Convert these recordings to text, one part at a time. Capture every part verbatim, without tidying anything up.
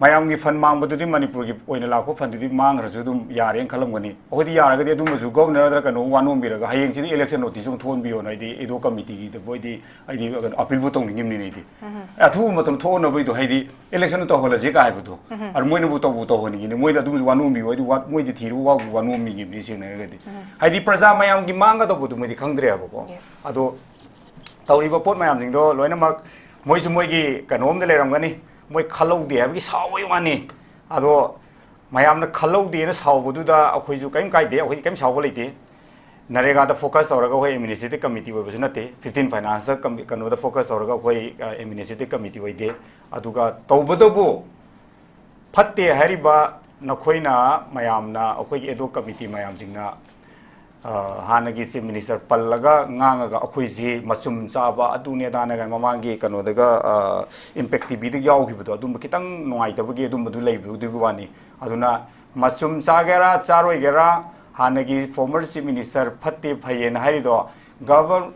ꯃꯌꯥꯝꯒꯤ fund ꯃꯥꯡꯕꯗꯨꯗꯤ, ꯃꯅꯤꯄꯨꯔꯒꯤ ꯑꯣꯏꯅ ꯂꯥꯛꯄ fundꯗꯨꯗꯤ ꯃꯥꯡꯈ꯭ꯔꯁꯨ ꯑꯗꯨꯝ ꯌꯥꯔꯦꯅ ꯈꯜꯂꯝꯒꯅꯤ꯫ ꯑꯩꯈꯣꯏꯗꯤ ꯌꯥꯔꯒꯗꯤ ꯑꯗꯨꯝꯕꯁꯨ governorꯗ ꯀꯩꯅꯣ ꯋꯥ ꯅꯣꯝꯕꯤꯔꯒ ꯍꯌꯦꯡꯁꯤꯗꯤ election notice ꯑꯃ ꯊꯣꯛꯍꯟꯕꯤꯌꯣꯅ ꯍꯥꯏꯗꯤ ꯑꯦꯗꯣ committeeꯒꯤꯗ ꯃꯣꯏꯗꯤ ꯑꯩꯗꯤ ꯀꯩꯅꯣ appealꯕꯨ ꯇꯧꯅꯤꯡꯉꯤꯕꯅꯤꯅꯦ ꯑꯩꯗꯤ꯫ ꯑꯊꯨꯕ ꯃꯇꯝ ꯊꯣꯛꯍꯟꯅꯕꯩꯗꯣ ꯍꯥꯏꯗꯤ election ꯇꯧꯍꯜꯂꯁꯤ ꯀꯥꯏ ꯍꯥꯏꯕꯗꯣ꯫ ꯑꯗꯨ ꯃꯣꯏꯅꯕꯨ ꯇꯧꯕꯨ ꯇꯧꯍꯟꯅꯤꯡꯉꯤꯅꯦ꯫ ꯃꯣꯏꯗ ꯑꯗꯨꯝꯕꯁꯨ ꯋꯥ ꯅꯣꯝꯕꯤꯌꯣ ꯍꯥꯏꯗꯤ ꯋꯥ-, ꯃꯣꯏꯗꯤ ꯊꯤꯔꯒ ꯋꯥꯕꯨ ꯋꯥ ꯅꯣꯝꯕꯤꯅꯤꯡꯉꯤꯕꯅꯤ ꯁꯦꯡꯅ ꯍꯥꯏꯔꯒꯗꯤ꯫ ꯍꯥꯏꯗꯤ ꯄ꯭ꯔꯖꯥ ꯃꯌꯥꯝꯒꯤ ꯃꯥꯡꯒꯗꯧꯕꯗꯨ ꯃꯣꯏꯗꯤ ꯈꯪꯗ꯭ꯔꯦꯕꯀꯣ꯫ Yes. ꯑꯗꯣ ꯇꯧꯔꯤꯕ ꯄꯣꯠ ꯃꯌꯥꯝꯁꯤꯡꯗꯣ ꯂꯣꯏꯅꯃꯛ ꯃꯣꯏꯁꯨ ꯃꯣꯏꯒꯤ ꯀꯩꯅꯣꯝꯗ ꯂꯩꯔꯝꯒꯅꯤ꯫ ꯃꯣꯏ ꯈꯜꯍꯧꯗꯦ ꯍꯥꯏꯕꯒꯤ ꯁꯥꯎꯕꯒꯤ ꯋꯥꯅꯤ꯫ ꯑꯗꯣ ꯃꯌꯥꯝꯅ ꯈꯜꯍꯧꯗꯦꯅ ꯁꯥꯎꯕꯗꯨꯗ ꯑꯩꯈꯣꯏꯁꯨ ꯀꯔꯤꯝ ꯀꯥꯏꯗꯦ, ꯑꯩꯈꯣꯏꯗꯤ ꯀꯔꯤꯝ ꯁꯥꯎꯕ ꯂꯩꯇꯦ꯫ ꯅꯔꯦꯒꯥꯗ focus ꯇꯧꯔꯒ ꯑꯩꯈꯣꯏ administrative committee ꯑꯣꯏꯕꯁꯨ ꯅꯠꯇꯦ, fifteen financeꯇ ꯀꯝ-, ꯀꯩꯅꯣꯗ focus ꯇꯧꯔꯒ ꯑꯩꯈꯣꯏ, ꯑ, administrative committee ꯑꯣꯏꯗꯦ꯫ ꯑꯗꯨꯒ ꯇꯧꯕꯇꯕꯨ ꯐꯠꯇꯦ ꯍꯥꯏꯔꯤꯕ ꯅꯈꯣꯏꯅ ꯃꯌꯥꯝꯅ, ꯑꯩꯈꯣꯏꯒꯤ ꯑꯦꯗꯣ committee ꯃꯌꯥꯝꯁꯤꯡꯅ, ꯑ, ꯍꯥꯟꯅꯒꯤ chief minister ꯄꯜꯂꯒ ꯉꯥꯡꯉꯒ ꯑꯩꯈꯣꯏꯁꯤ ꯃꯆꯨꯝ ꯆꯥꯕ ꯑꯗꯨꯅꯦ ꯑꯗꯥꯅꯦ ꯀꯥꯏꯅ ꯃꯃꯥꯡꯒꯤ ꯀꯩꯅꯣꯗꯒ, ꯑ, Impact TVꯗ ꯌꯥꯎꯈꯤꯕꯗꯣ ꯑꯗꯨꯝꯕ ꯈꯤꯇꯪ ꯅꯨꯡꯉꯥꯏꯇꯕꯒꯤ ꯑꯗꯨꯝꯕꯗꯨ ꯂꯩꯕꯗꯨꯒꯤ ꯋꯥꯅꯤ꯫ ꯑꯗꯨꯅ ꯃꯆꯨꯝ ꯆꯥꯒꯦꯔꯥ ꯆꯥꯔꯣꯏꯒꯦꯔꯥ ꯍꯥꯟꯅꯒꯤ former chief minister ꯐꯠꯇꯦ ꯐꯩꯌꯦꯅ ꯍꯥꯏꯔꯤꯗꯣ govern-,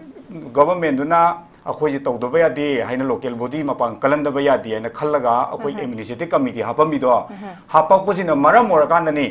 governmentꯗꯨꯅ ꯑꯩꯈꯣꯏꯁꯦ ꯇꯧꯗꯕ ꯌꯥꯗꯦ ꯍꯥꯏꯅ local body ꯃꯄꯥꯡ ꯀꯜꯍꯟꯗꯕ ꯌꯥꯗꯦ ꯍꯥꯏꯅ ꯈꯜꯂꯒ ꯑꯩꯈꯣꯏ administrative committee ꯍꯥꯞꯄꯝꯃꯤꯗꯣ ꯍꯥꯞꯄꯛꯄꯁꯤꯅ ꯃꯔꯝ ꯑꯣꯏꯔꯀꯥꯟꯗꯅꯤ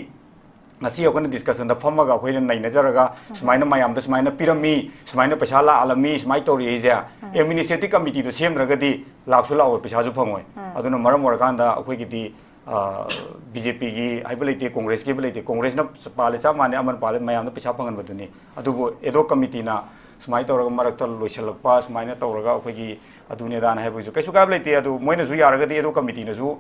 ꯉꯁꯤ ꯑꯩꯈꯣꯏꯅ discussionꯗ ꯐꯝꯃꯒ ꯑꯩꯈꯣꯏꯅ ꯅꯩꯅꯖꯔꯒ ꯁꯨꯃꯥꯏꯅ ꯃꯌꯥꯝꯗ ꯁꯨꯃꯥꯏꯅ ꯄꯤꯔꯝꯃꯤ, ꯁꯨꯃꯥꯏꯅ ꯄꯩꯁꯥ ꯂꯥꯛꯍꯜꯂꯝꯃꯤ, ꯁꯨꯃꯥꯏꯅ ꯇꯧꯔꯛꯏꯁꯦ꯫ Administrative committeeꯗꯣ ꯁꯦꯝꯗ꯭ꯔꯒꯗꯤ ꯂꯥꯛꯁꯨ ꯂꯥꯛꯑꯣꯏ, ꯄꯩꯁꯥꯁꯨ ꯐꯪꯉꯣꯏ꯫ ꯑꯗꯨꯅ ꯃꯔꯝ ꯑꯣꯏꯔꯀꯥꯟꯗ ꯑꯩꯈꯣꯏꯒꯤꯗꯤ, ꯑ, BJPꯒꯤ ꯍꯥꯏꯕ ꯂꯩꯇꯦ, Congressꯀꯤ ꯍꯥꯏꯕ ꯂꯩꯇꯦ, Congressꯅ ꯄꯥꯜꯂꯦ ꯆꯞ ꯃꯥꯟꯅꯩ, ꯑꯃꯅ ꯄꯥꯜꯂꯦ ꯃꯌꯥꯝꯗ ꯄꯩꯁꯥ ꯐꯪꯍꯟꯕꯗꯨꯅꯤ꯫ ꯑꯗꯨꯕꯨ ꯑꯦꯗꯣ committeeꯅ ꯁꯨꯃꯥꯏꯅ ꯇꯧꯔꯒ ꯃꯔꯛꯇ ꯂꯣꯏꯁꯤꯜꯂꯛꯄ, ꯁꯨꯃꯥꯏꯅ ꯇꯧꯔꯒ ꯑꯩꯈꯣꯏꯒꯤ ꯑꯗꯨꯅꯦ ꯑꯗꯥꯅꯦ ꯍꯥꯏꯕꯒꯤꯁꯨ ꯀꯩꯁꯨ ꯀꯥꯏꯕ ꯂꯩꯇꯦ꯫ ꯑꯗꯨ ꯃꯣꯏꯅꯁꯨ ꯌꯥꯔꯒꯗꯤ ꯑꯦꯗꯣ committeeꯅꯁꯨ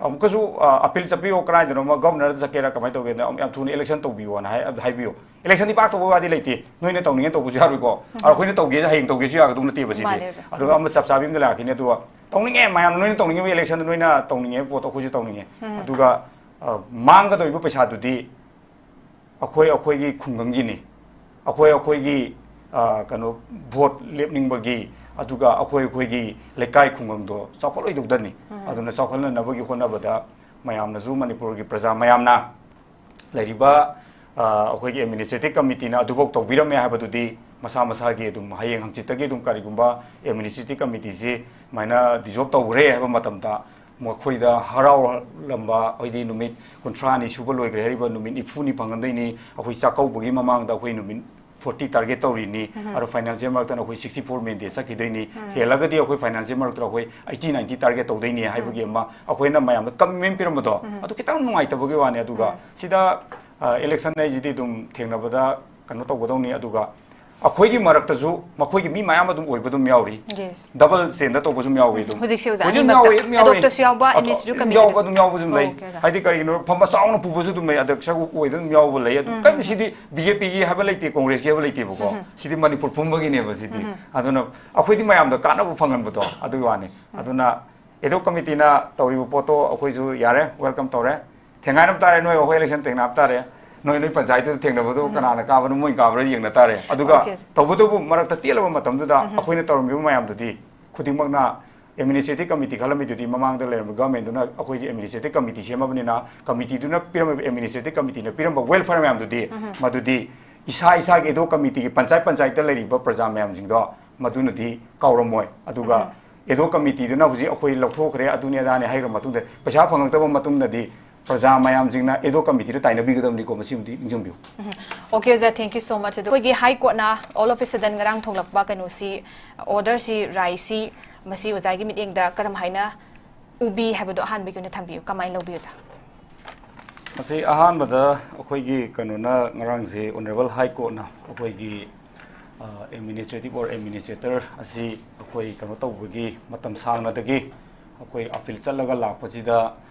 ꯑꯃꯨꯛꯀꯁꯨ, ꯑ, appeal ꯆꯠꯄꯤꯌꯣ, ꯀꯗꯥꯏꯗꯅꯣ ꯑꯃ governorꯗ ꯆꯠꯀꯦꯔꯥ ꯀꯃꯥꯏꯅ ꯇꯧꯒꯦꯅ ꯑꯃꯨꯛ ꯌꯥꯝ ꯊꯨꯅ election ꯇꯧꯕꯤꯌꯣꯅ ꯍꯥꯏ-, ꯍꯥꯏꯕꯤꯌꯣ꯫ Electionꯗꯤ ꯄꯥꯛ ꯇꯧꯕ ꯋꯥꯗꯤ ꯂꯩꯇꯦ, ꯅꯣꯏꯅ ꯇꯧꯅꯤꯡꯉꯦ ꯇꯧꯕꯁꯨ ꯌꯥꯔꯣꯏꯀꯣ꯫ ꯑ, ꯑꯩꯈꯣꯏꯅ ꯇꯧꯒꯦ ꯍꯌꯦꯡ ꯇꯧꯒꯦꯁꯨ ꯌꯥꯒꯗꯧ ꯅꯠꯇꯦꯕ ꯁꯤꯗꯤ꯫ ꯃꯥꯅꯦ, ꯑꯣꯖꯥ꯫ ꯑꯗꯨꯒ ꯑꯃ ꯆꯞ ꯆꯥꯕꯤ ꯑꯃꯗ ꯂꯥꯛꯈꯤꯅꯤ꯫ ꯑꯗꯨꯒ ꯇꯧꯅꯤꯡꯉꯦ ꯃꯌꯥꯝꯅ ꯅꯣꯏꯅ ꯇꯧꯅꯤꯡꯉꯤꯕ electionꯗ ꯅꯣꯏꯅ ꯇꯧꯅꯤꯡꯉꯦ ꯄꯣꯠꯇꯣ ꯑꯩꯈꯣꯏꯁꯨ ꯇꯧꯅꯤꯡꯉꯦ꯫ ꯑꯗꯨꯒ, ꯑ, ꯃꯥꯡꯒꯗꯧꯔꯤꯕ ꯄꯩꯁꯥꯗꯨꯗꯤ ꯑꯩꯈꯣꯏ ꯑꯩꯈꯣꯏꯒꯤ ꯈꯨꯡꯒꯪꯒꯤꯅꯤ, ꯑꯩꯈꯣꯏ ꯑꯩꯈꯣꯏꯒꯤ, ꯑ, ꯀꯩꯅꯣ, vote ꯂꯦꯞꯅꯤꯡꯕꯒꯤ, ꯑꯗꯨꯒ ꯑꯩꯈꯣꯏ ꯑꯩꯈꯣꯏꯒꯤ ꯂꯩꯀꯥꯏ ꯈꯨꯡꯒꯪꯗꯣ ꯆꯥꯎꯈꯠꯂꯣꯏꯗꯧꯗꯅꯤ꯫ ꯑꯗꯨꯅ ꯆꯥꯎꯈꯠꯅꯅꯕꯒꯤ ꯍꯣꯠꯅꯕꯗ ꯃꯌꯥꯝꯅꯁꯨ, ꯃꯅꯤꯄꯨꯔꯒꯤ ꯄ꯭ꯔꯖꯥ ꯃꯌꯥꯝꯅ ꯂꯩꯔꯤꯕ, ꯑ, ꯑꯩꯈꯣꯏꯒꯤ administrative committeeꯅ ꯑꯗꯨꯐꯥꯎ ꯇꯧꯕꯤꯔꯝꯃꯦ ꯍꯥꯏꯕꯗꯨꯗꯤ ꯃꯁꯥ ꯃꯁꯥꯒꯤ ꯑꯗꯨꯝ ꯍꯌꯦꯡ ꯍꯪꯆꯤꯠꯇꯒꯤ ꯑꯗꯨꯝ ꯀꯔꯤꯒꯨꯝꯕ administrative committeeꯁꯤ ꯁꯨꯃꯥꯏꯅ dissolve ꯇꯧꯈ꯭ꯔꯦ ꯍꯥꯏꯕ ꯃꯇꯝꯗ ꯃꯈꯣꯏꯗ ꯍꯔꯥꯎꯔꯝꯕ, ꯍꯥꯏꯗꯤ ꯅꯨꯃꯤꯠ ꯀꯨꯟꯊ꯭ꯔꯥꯅꯤ ꯁꯨꯕ ꯂꯣꯏꯈ꯭ꯔꯦ ꯍꯥꯏꯔꯤꯕ ꯅꯨꯃꯤꯠ ꯅꯤꯐꯨꯅꯤ ꯐꯪꯒꯗꯣꯏꯅꯤ꯫ ꯑꯩꯈꯣꯏ ꯆꯥꯛꯀꯧꯕꯒꯤ ꯃꯃꯥꯡꯗ ꯑꯩꯈꯣꯏ ꯅꯨꯃꯤꯠ ꯐꯣꯔꯇꯤ ꯇꯥꯔꯒꯦꯠ ꯇꯧꯔꯤꯅꯤ꯫ ꯑꯗꯣ ꯐꯥꯏꯅꯥꯟꯁꯤꯌꯦꯜ ꯃꯔꯛꯇꯅ ꯑꯩꯈꯣꯏ ꯁꯤꯛꯁꯇꯤ ꯐꯣꯔ ꯃꯦꯟꯇꯦꯟ ꯆꯠꯈꯤꯗꯣꯏꯅꯤ꯫ ꯍꯦꯜꯂꯒꯗꯤ ꯑꯩꯈꯣꯏ ꯐꯥꯏꯅꯥꯟꯁꯤꯌꯦꯜ ꯃꯔꯛꯇ ꯑꯩꯈꯣꯏ ꯑꯩꯠꯇꯤ ꯅꯥꯏꯟꯇꯤ ꯇꯥꯔꯒꯦꯠ ꯇꯧꯗꯣꯏꯅꯤ ꯍꯥꯏꯕꯒꯤ ꯑꯃ ꯑꯩꯈꯣꯏꯅ ꯃꯌꯥꯝꯗ ꯀꯃꯤꯠꯃꯦꯟ ꯄꯤꯔꯝꯕꯗꯣ, ꯑꯗꯨ ꯈꯤꯇꯪ ꯅꯨꯡꯉꯥꯏꯇꯕꯒꯤ ꯋꯥꯅꯤ꯫ ꯑꯗꯨꯒ ꯁꯤꯗ ꯏꯂꯦꯛꯁꯟ ꯍꯥꯏꯁꯤꯗꯤ ꯑꯗꯨꯝ ꯊꯦꯡꯅꯕꯗ ꯀꯩꯅꯣ ꯇꯧꯒꯗꯧꯅꯤ꯫ ꯑꯗꯨꯒ ꯑꯩꯈꯣꯏꯒꯤ ꯃꯔꯛꯇꯁꯨ ꯃꯈꯣꯏꯒꯤ ꯃꯤ ꯃꯌꯥꯝ ꯑꯗꯨꯝ ꯑꯣꯏꯕ ꯑꯗꯨꯝ ꯌꯥꯎꯔꯤ꯫ Yes. ꯍꯧꯖꯤꯛꯁꯦ ꯑꯣꯖꯥ ꯍꯧꯖꯤꯛ ꯑꯅꯤꯃꯛꯇ, ꯌꯥꯎꯏ, ꯑꯗꯨꯝ ꯌꯥꯎꯏ꯫ ꯑꯗꯣꯞꯇꯁꯨ ꯌꯥꯎꯕ, ꯑꯗꯣ ꯑꯦꯝ ꯑꯦꯁ ꯁꯤꯁꯨ ꯑꯗꯨꯝ ꯀꯃꯤꯇꯤꯗꯁꯨ꯫ ꯌꯥꯎꯕ ꯑꯗꯨꯝ ꯌꯥꯎꯕꯁꯨ ꯂꯩ꯫ Okay, ꯑꯣꯖꯥ꯫ ꯍꯥꯏꯗꯤ ꯀꯔꯤꯒꯤꯅꯣ, ꯐꯝ ꯃꯆꯥꯎꯅ ꯄꯨꯕꯁꯨ ꯑꯗꯨꯝ ꯂꯩ, ꯑꯗ ꯁꯔꯨꯛ ꯑꯣꯏꯗ ꯑꯗꯨꯝ ꯌꯥꯎꯕ ꯂꯩ꯫ ꯑꯗꯨꯝ ꯀꯩꯝ ꯁꯤꯗꯤ ꯕꯤ ꯖꯦ ꯄꯤꯒꯤ ꯍꯥꯏꯕ ꯂꯩꯇꯦ, ꯀꯣꯡꯒ꯭ꯔꯦꯁꯀꯤ ꯍꯥꯏꯕ ꯂꯩꯇꯦꯕꯀꯣ꯫ ꯁꯤꯗꯤ ꯃꯅꯤꯄꯨꯔ ꯄꯨꯝꯕꯒꯤꯅꯦꯕ ꯁꯤꯗꯤ꯫ ꯑꯗꯨꯅ ꯑꯩꯈꯣꯏꯗꯤ ꯃꯌꯥꯝꯗ ꯀꯥꯟꯅꯕ ꯐꯪꯍꯟꯕꯗꯣ ꯑꯗꯨꯒꯤ ꯋꯥꯅꯤ꯫ ꯑꯗꯨꯅ ꯑꯦꯗꯣ ꯀꯃꯤꯇꯤꯅ ꯇꯧꯔꯤꯕ ꯄꯣꯠꯇꯣ ꯑꯩꯈꯣꯏꯁꯨ ꯌꯥꯔꯦ, ꯋꯦꯜꯀꯝ ꯇꯧꯔꯦ꯫ ꯊꯦꯡꯒꯥꯏꯅꯕ ꯇꯥꯔꯦ, ꯅꯣꯏ ꯑꯩꯈꯣꯏ ꯏꯂꯦꯛꯁꯟ ꯊꯦꯡꯅꯕ ꯇꯥꯔꯦ꯫ ꯅꯣꯏ ꯅꯣꯏ ꯄꯟꯆꯥꯌꯠꯇꯨꯗ ꯊꯦꯡꯅꯕꯗꯨ ꯀꯅꯥꯅ ꯀꯥꯕꯅꯣ, ꯃꯣꯏꯅ ꯀꯥꯕ꯭ꯔꯥ ꯌꯦꯡꯅ ꯇꯥꯔꯦ꯫ ꯑꯗꯨꯒ Okay. ꯇꯧꯕꯇꯕꯨ ꯃꯔꯛꯇ ꯇꯦꯜꯂꯕ ꯃꯇꯝꯗꯨꯗ ꯑꯩꯈꯣꯏꯅ ꯇꯧꯔꯝꯃꯤꯕ ꯃꯌꯥꯝꯗꯨꯗꯤ ꯈꯨꯗꯤꯡꯃꯛꯅ ꯑꯦꯗꯃꯤꯅꯤꯁꯇ꯭ꯔꯦꯇꯤꯚ ꯀꯃꯤꯇꯤ ꯈꯜꯂꯝꯃꯤꯗꯨꯗꯤ ꯃꯃꯥꯡꯗ ꯂꯩꯔꯝꯕ ꯒꯚꯔꯟꯃꯦꯟꯠꯇꯨꯅ ꯑꯩꯈꯣꯏꯁꯦ ꯑꯦꯗꯃꯤꯅꯤꯁꯇ꯭ꯔꯦꯇꯤꯚ ꯀꯃꯤꯇꯤ ꯁꯦꯝꯃꯕꯅꯤꯅ ꯀꯃꯤꯇꯤꯗꯨꯅ ꯄꯤꯔꯝꯃꯤꯕ, ꯑꯦꯗꯃꯤꯅꯤꯁꯇ꯭ꯔꯦꯇꯤꯚ ꯀꯃꯤꯇꯤꯅ ꯄꯤꯔꯝꯕ ꯋꯦꯜꯐꯤꯌꯔ ꯃꯌꯥꯝꯗꯨꯗꯤ ꯃꯗꯨꯗꯤ ꯏꯁꯥ ꯏꯁꯥꯒꯤ ꯑꯦꯗꯣ ꯀꯃꯤꯇꯤꯒꯤ ꯄꯟꯆꯥꯌꯠ ꯄꯟꯆꯥꯌꯠꯇ ꯂꯩꯔꯤꯕ ꯄ꯭ꯔꯖꯥ ꯃꯌꯥꯝꯁꯤꯡꯗꯣ ꯃꯗꯨꯅꯗꯤ ꯀꯥꯎꯔꯝꯃꯣꯏ꯫ ꯑꯗꯨꯒ ꯑꯦꯗꯣ ꯀꯃꯤꯇꯤꯗꯨꯅ ꯍꯧꯖꯤꯛ ꯑꯩꯈꯣꯏ ꯂꯧꯊꯣꯛꯈ꯭ꯔꯦ, ꯑꯗꯨꯅꯤ ꯑꯗꯥꯅꯤ ꯍꯥꯏꯈ꯭ꯔ ꯃꯇꯨꯡꯗ ꯄꯩꯁꯥ ꯐꯪꯉꯛꯇꯕ ꯃꯇꯨꯡꯗꯗꯤ ꯄ꯭ꯔꯖꯥ ꯃꯌꯥꯝꯁꯤꯡꯅ ꯑꯦꯗꯣ ꯀꯃꯤꯇꯤꯗ ꯇꯥꯏꯅꯕꯤꯒꯗꯕꯅꯤꯀꯣ, ꯃꯁꯤꯃꯗꯤ ꯅꯤꯡꯁꯤꯡꯕꯤꯌꯨ꯫ Okay, ꯑꯣꯖꯥ, thank you so much꯫ ꯑꯗꯣ ꯑꯩꯈꯣꯏꯒꯤ ꯍꯥꯏ ꯀꯣꯔꯠꯅ all of a sudden ꯉꯔꯥꯡ ꯊꯣꯛꯂꯛꯄ ꯀꯩꯅꯣꯁꯤ, orderꯁꯤ, ꯔꯥꯏꯁꯤ, ꯃꯁꯤ ꯑꯣꯖꯥꯒꯤ ꯃꯤꯠꯌꯦꯡꯗ ꯀꯔꯝ ꯍꯥꯏꯅ ꯎꯕꯤ ꯍꯥꯏꯕꯗꯣ ꯑꯍꯥꯟꯕꯒꯤ ꯑꯣꯏꯅ ꯊꯝꯕꯤꯌꯨ, ꯀꯃꯥꯏꯅ ꯂꯧꯕꯤ ꯑꯣꯖꯥ? ꯃꯁꯤ ꯑꯍꯥꯟꯕꯗ ꯑꯩꯈꯣꯏꯒꯤ ꯀꯩꯅꯣꯅ ꯉꯔꯥꯡꯁꯦ, ꯑꯣꯅꯔꯦꯕꯜ ꯍꯥꯏ ꯀꯣꯔꯠꯅ ꯑꯩꯈꯣꯏꯒꯤ ꯑꯦꯗꯃꯤꯅꯤꯁꯇ꯭ꯔꯦꯇꯤꯚ ꯑꯣꯔ ꯑꯦꯗꯃꯤꯅꯤꯁꯇ꯭ꯔꯦꯇꯔ ꯑꯁꯤ ꯑꯩꯈꯣꯏ ꯀꯩꯅꯣ ꯇꯧꯕꯒꯤ ꯃꯇꯝ ꯁꯥꯡꯅꯗꯒꯤ ꯑꯩꯈꯣꯏ ꯑꯄꯤꯜ ꯆꯠꯂꯒ ꯂꯥꯛꯄꯁꯤꯗ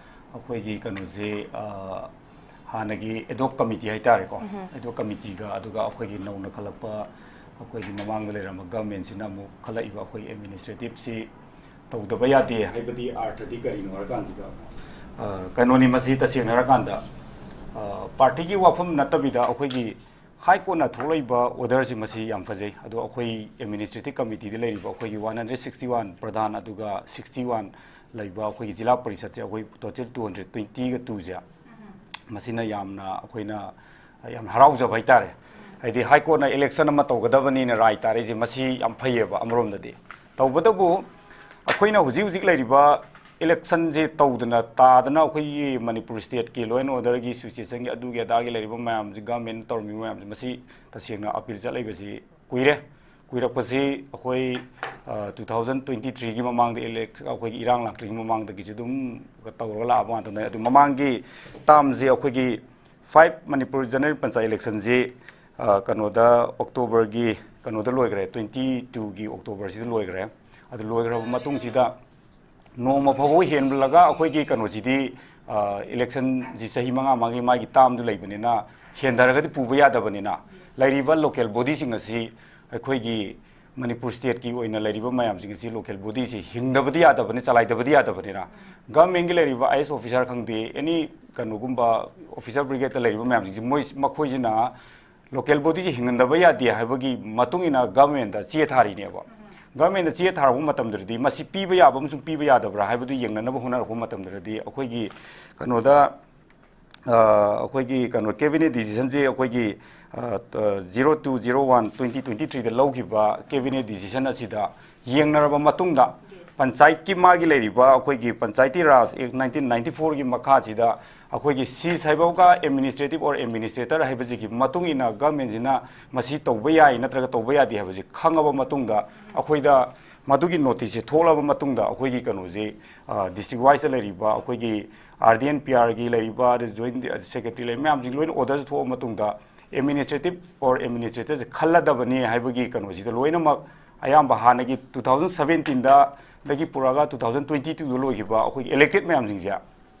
ꯑꯩꯈꯣꯏꯒꯤ ꯀꯩꯅꯣꯁꯤ, ꯑ, ꯍꯥꯟꯅꯒꯤ ꯑꯦꯗꯣꯛ ꯀꯃꯤꯇꯤ ꯍꯥꯏꯇꯥꯔꯦꯀꯣ, ꯑꯦꯗꯣꯛ ꯀꯃꯤꯇꯤꯒ ꯑꯗꯨꯒ ꯑꯩꯈꯣꯏꯒꯤ ꯅꯧꯅ ꯈꯜꯂꯛꯄ, ꯑꯩꯈꯣꯏꯒꯤ ꯃꯃꯥꯡꯗ ꯂꯩꯔꯝꯕ ꯒꯚꯔꯟꯃꯦꯟꯠꯁꯤꯅ ꯑꯃꯨꯛ ꯈꯜꯂꯛꯏꯕ ꯑꯩꯈꯣꯏꯒꯤ ꯑꯦꯗꯃꯤꯅꯤꯁꯇ꯭ꯔꯦꯇꯤꯚꯁꯤ ꯇꯧꯗꯕ ꯌꯥꯗꯦ ꯍꯥꯏꯕꯗꯤ ꯑꯥꯔꯊꯗꯤ ꯀꯔꯤꯅꯣ ꯍꯥꯏꯔꯀꯥꯟꯁꯤꯗ, ꯑ, ꯀꯩꯅꯣꯅꯤ, ꯃꯁꯤ ꯇꯁꯦꯡꯅ ꯍꯥꯏꯔꯀꯥꯟꯗ, ꯑ, ꯄꯥꯔꯇꯤꯒꯤ ꯋꯥꯐꯝ ꯅꯠꯇꯕꯤꯗ ꯑꯩꯈꯣꯏꯒꯤ ꯍꯥꯏ ꯀꯣꯔꯠꯅ ꯊꯣꯛꯂꯛꯏꯕ ꯑꯣꯔꯗꯔꯁꯤ ꯃꯁꯤ ꯌꯥꯝ ꯐꯖꯩ꯫ ꯑꯗꯣ ꯑꯩꯈꯣꯏ ꯑꯦꯗꯃꯤꯅꯤꯁꯇ꯭ꯔꯦꯇꯤꯚ ꯀꯃꯤꯇꯤꯗ ꯂꯩꯔꯤꯕ ꯑꯩꯈꯣꯏꯒꯤ ꯋꯥꯟ ꯍꯟꯗ꯭ꯔꯦꯠ ꯁꯤꯛꯁꯇꯤ ꯋꯥꯟ ꯄ꯭ꯔꯙꯥꯟ ꯑꯗꯨꯒ ꯁꯤꯛꯁꯇꯤ ꯋꯥꯟ ꯂꯩꯕ ꯑꯩꯈꯣꯏꯒꯤ ꯖꯤꯂꯥ ꯄꯔꯤꯁꯠꯁꯦ ꯑꯩꯈꯣꯏ ꯇꯣꯇꯦꯜ ꯇꯨ ꯍꯟꯗ꯭ꯔꯦꯠ ꯇ꯭ꯋꯦꯟꯇꯤꯒ ꯇꯨꯁꯦ, ꯃꯁꯤꯅ ꯌꯥꯝꯅ ꯑꯩꯈꯣꯏꯅ ꯌꯥꯝ ꯍꯔꯥꯎꯖꯕ ꯍꯥꯏꯇꯥꯔꯦ꯫ ꯍꯥꯏꯗꯤ ꯍꯥꯏ ꯀꯣꯔꯠꯅ ꯏꯂꯦꯛꯁꯟ ꯑꯃ ꯇꯧꯒꯗꯕꯅꯤꯅ ꯔꯥꯏ ꯇꯥꯔꯛꯏꯁꯦ, ꯃꯁꯤ ꯌꯥꯝ ꯐꯩꯌꯦꯕ ꯑꯃꯔꯣꯝꯗꯗꯤ꯫ ꯇꯧꯕꯇꯕꯨ ꯑꯩꯈꯣꯏꯅ ꯍꯧꯖꯤꯛ ꯍꯧꯖꯤꯛ ꯂꯩꯔꯤꯕ Electionꯁꯤ ꯇꯧꯗꯅ ꯇꯥꯗꯅ ꯑꯩꯈꯣꯏꯒꯤ ꯃꯅꯤꯄꯨꯔ stateꯀꯤ law and orderꯒꯤ situationꯒꯤ ꯑꯗꯨꯒꯤ ꯑꯗꯥꯒꯤ ꯂꯩꯔꯤꯕ ꯃꯌꯥꯝꯁꯤ, government ꯇꯧꯔꯝꯃꯤꯕ ꯃꯌꯥꯝꯁꯤ, ꯃꯁꯤ ꯇꯁꯦꯡꯅ appeal ꯆꯠꯂꯛꯏꯕꯁꯤ ꯀꯨꯏꯔꯦ꯫ ꯀꯨꯏꯔꯛꯄꯁꯤ ꯑꯩꯈꯣꯏ, ꯑ, two thousand twenty threeꯒꯤ ꯃꯃꯥꯡꯗ elect-, ꯑꯩꯈꯣꯏꯒꯤ ꯏꯔꯥꯡ ꯂꯥꯛꯇ꯭ꯔꯤꯉꯩ ꯃꯃꯥꯡꯗꯒꯤꯁꯨ ꯑꯗꯨꯝ ꯇꯧꯔꯒ ꯂꯥꯛꯑꯕ ꯉꯥꯛꯇꯅꯦ꯫ ꯑꯗꯨ ꯃꯃꯥꯡꯒꯤ termꯁꯤ ꯑꯩꯈꯣꯏꯒꯤ five ꯃꯅꯤꯄꯨꯔ general ꯄꯟꯆꯥꯌꯠ electionꯁꯤ, ꯑ, ꯀꯩꯅꯣꯗ, Octoberꯒꯤ ꯀꯩꯅꯣꯗ ꯂꯣꯏꯈ꯭ꯔꯦ, twenty twoꯒꯤ Octoberꯁꯤꯗ ꯂꯣꯏꯈ꯭ꯔꯦ꯫ ꯑꯗꯨ ꯂꯣꯏꯈ꯭ꯔꯕ ꯃꯇꯨꯡꯁꯤꯗ ꯅꯣꯡꯃ ꯐꯥꯎꯕ ꯍꯦꯟꯂꯒ ꯑꯩꯈꯣꯏꯒꯤ ꯀꯩꯅꯣꯁꯤꯗꯤ, ꯑ, electionꯁꯤ ꯆꯍꯤ ꯃꯉꯥ ꯃꯉꯥꯒꯤ ꯃꯥꯒꯤ termꯗꯨ ꯂꯩꯕꯅꯤꯅ, ꯍꯦꯟꯊꯔꯒꯗꯤ ꯄꯨꯕ ꯌꯥꯗꯕꯅꯤꯅ, ꯂꯩꯔꯤꯕ local bodyꯁꯤꯡ ꯑꯁꯤ ꯑꯩꯈꯣꯏꯒꯤ ꯃꯅꯤꯄꯨꯔ stateꯀꯤ ꯑꯣꯏꯅ ꯂꯩꯔꯤꯕ ꯃꯌꯥꯝꯁꯤꯡ ꯑꯁꯤ local bodyꯁꯤ ꯍꯤꯡꯗꯕꯗꯤ ꯌꯥꯗꯕꯅꯤ, ꯆꯂꯥꯏꯗꯕꯗꯤ ꯌꯥꯗꯕꯅꯤꯅ, governmentꯀꯤ ꯂꯩꯔꯤꯕ IAS officer ꯈꯪꯗꯦ, any ꯀꯩꯅꯣꯒꯨꯝꯕ officer brigadeꯇ ꯂꯩꯔꯤꯕ ꯃꯌꯥꯝꯁꯤꯡꯁꯤ, ꯃꯣꯏ, ꯃꯈꯣꯏꯁꯤꯅ local bodyꯁꯤ ꯍꯤꯡꯍꯟꯗꯕ ꯌꯥꯗꯦ ꯍꯥꯏꯕꯒꯤ ꯃꯇꯨꯡ ꯏꯟꯅ governmentꯇ ꯆꯦ ꯊꯥꯔꯤꯅꯦꯕ꯫ Governmentꯇ ꯆꯦ ꯊꯥꯔꯛꯄ ꯃꯇꯝꯗꯨꯗꯗꯤ ꯃꯁꯤ ꯄꯤꯕ ꯌꯥꯕ ꯑꯃꯁꯨꯡ ꯄꯤꯕ ꯌꯥꯗꯕ꯭ꯔꯥ ꯍꯥꯏꯕꯗꯨ ꯌꯦꯡꯅꯅꯕ ꯍꯣꯠꯅꯔꯛꯄ ꯃꯇꯝꯗꯨꯗꯗꯤ, ꯑꯩꯈꯣꯏꯒꯤ ꯀꯩꯅꯣꯗ, ꯑ, ꯑꯩꯈꯣꯏꯒꯤ ꯀꯩꯅꯣ cabinet decisionꯁꯦ ꯑꯩꯈꯣꯏꯒꯤ, ꯑ, ꯑ, zero two zero one twenty twenty threeꯗ ꯂꯧꯈꯤꯕ cabinet decision ꯑꯁꯤꯗ ꯌꯦꯡꯅꯔꯕ ꯃꯇꯨꯡꯗ, ꯄꯟꯆꯥꯌꯠꯀꯤ ꯃꯥꯒꯤ ꯂꯩꯔꯤꯕ ꯑꯩꯈꯣꯏꯒꯤ Panchayati Raj Act nineteen ninety fourꯒꯤ ꯃꯈꯥꯁꯤꯗ ꯑꯩꯈꯣꯏꯒꯤ ꯁꯤꯁ ꯍꯥꯏꯕꯒ administrative or administrator ꯍꯥꯏꯕꯁꯤꯒꯤ ꯃꯇꯨꯡ ꯏꯟꯅ governmentꯁꯤꯅ ꯃꯁꯤ ꯇꯧꯕ ꯌꯥꯏ ꯅꯠꯇ꯭ꯔꯒ ꯇꯧꯕ ꯌꯥꯗꯦ ꯍꯥꯏꯕꯁꯤ ꯈꯪꯉꯕ ꯃꯇꯨꯡꯗ, ꯑꯩꯈꯣꯏꯗ ꯃꯗꯨꯒꯤ noticeꯁꯦ ꯊꯣꯛꯂꯕ ꯃꯇꯨꯡꯗ, ꯑꯩꯈꯣꯏꯒꯤ ꯀꯩꯅꯣꯁꯤ, ꯑ, district wiseꯇ ꯂꯩꯔꯤꯕ ꯑꯩꯈꯣꯏꯒꯤ RD and PRꯒꯤ ꯂꯩꯔꯤꯕ, ꯑꯗꯩ joint secretary ꯂꯩꯔꯤꯕ ꯃꯌꯥꯝꯁꯤꯡ ꯂꯣꯏꯅ orderꯁꯦ ꯊꯣꯛꯑꯕ ꯃꯇꯨꯡꯗ, administrative or administratorꯁꯦ ꯈꯜꯂꯗꯕꯅꯤ ꯍꯥꯏꯕꯒꯤ ꯀꯩꯅꯣꯁꯤꯗ ꯂꯣꯏꯅꯃꯛ ꯑꯌꯥꯝꯕ ꯍꯥꯟꯅꯒꯤ two thousand seventeenꯗꯒꯤ ꯄꯨꯔꯛꯑꯒ two thousand twenty twoꯗ ꯂꯣꯏꯈꯤꯕ ꯑꯩꯈꯣꯏꯒꯤ elected ꯃꯌꯥꯝꯁꯤꯡꯁꯦ,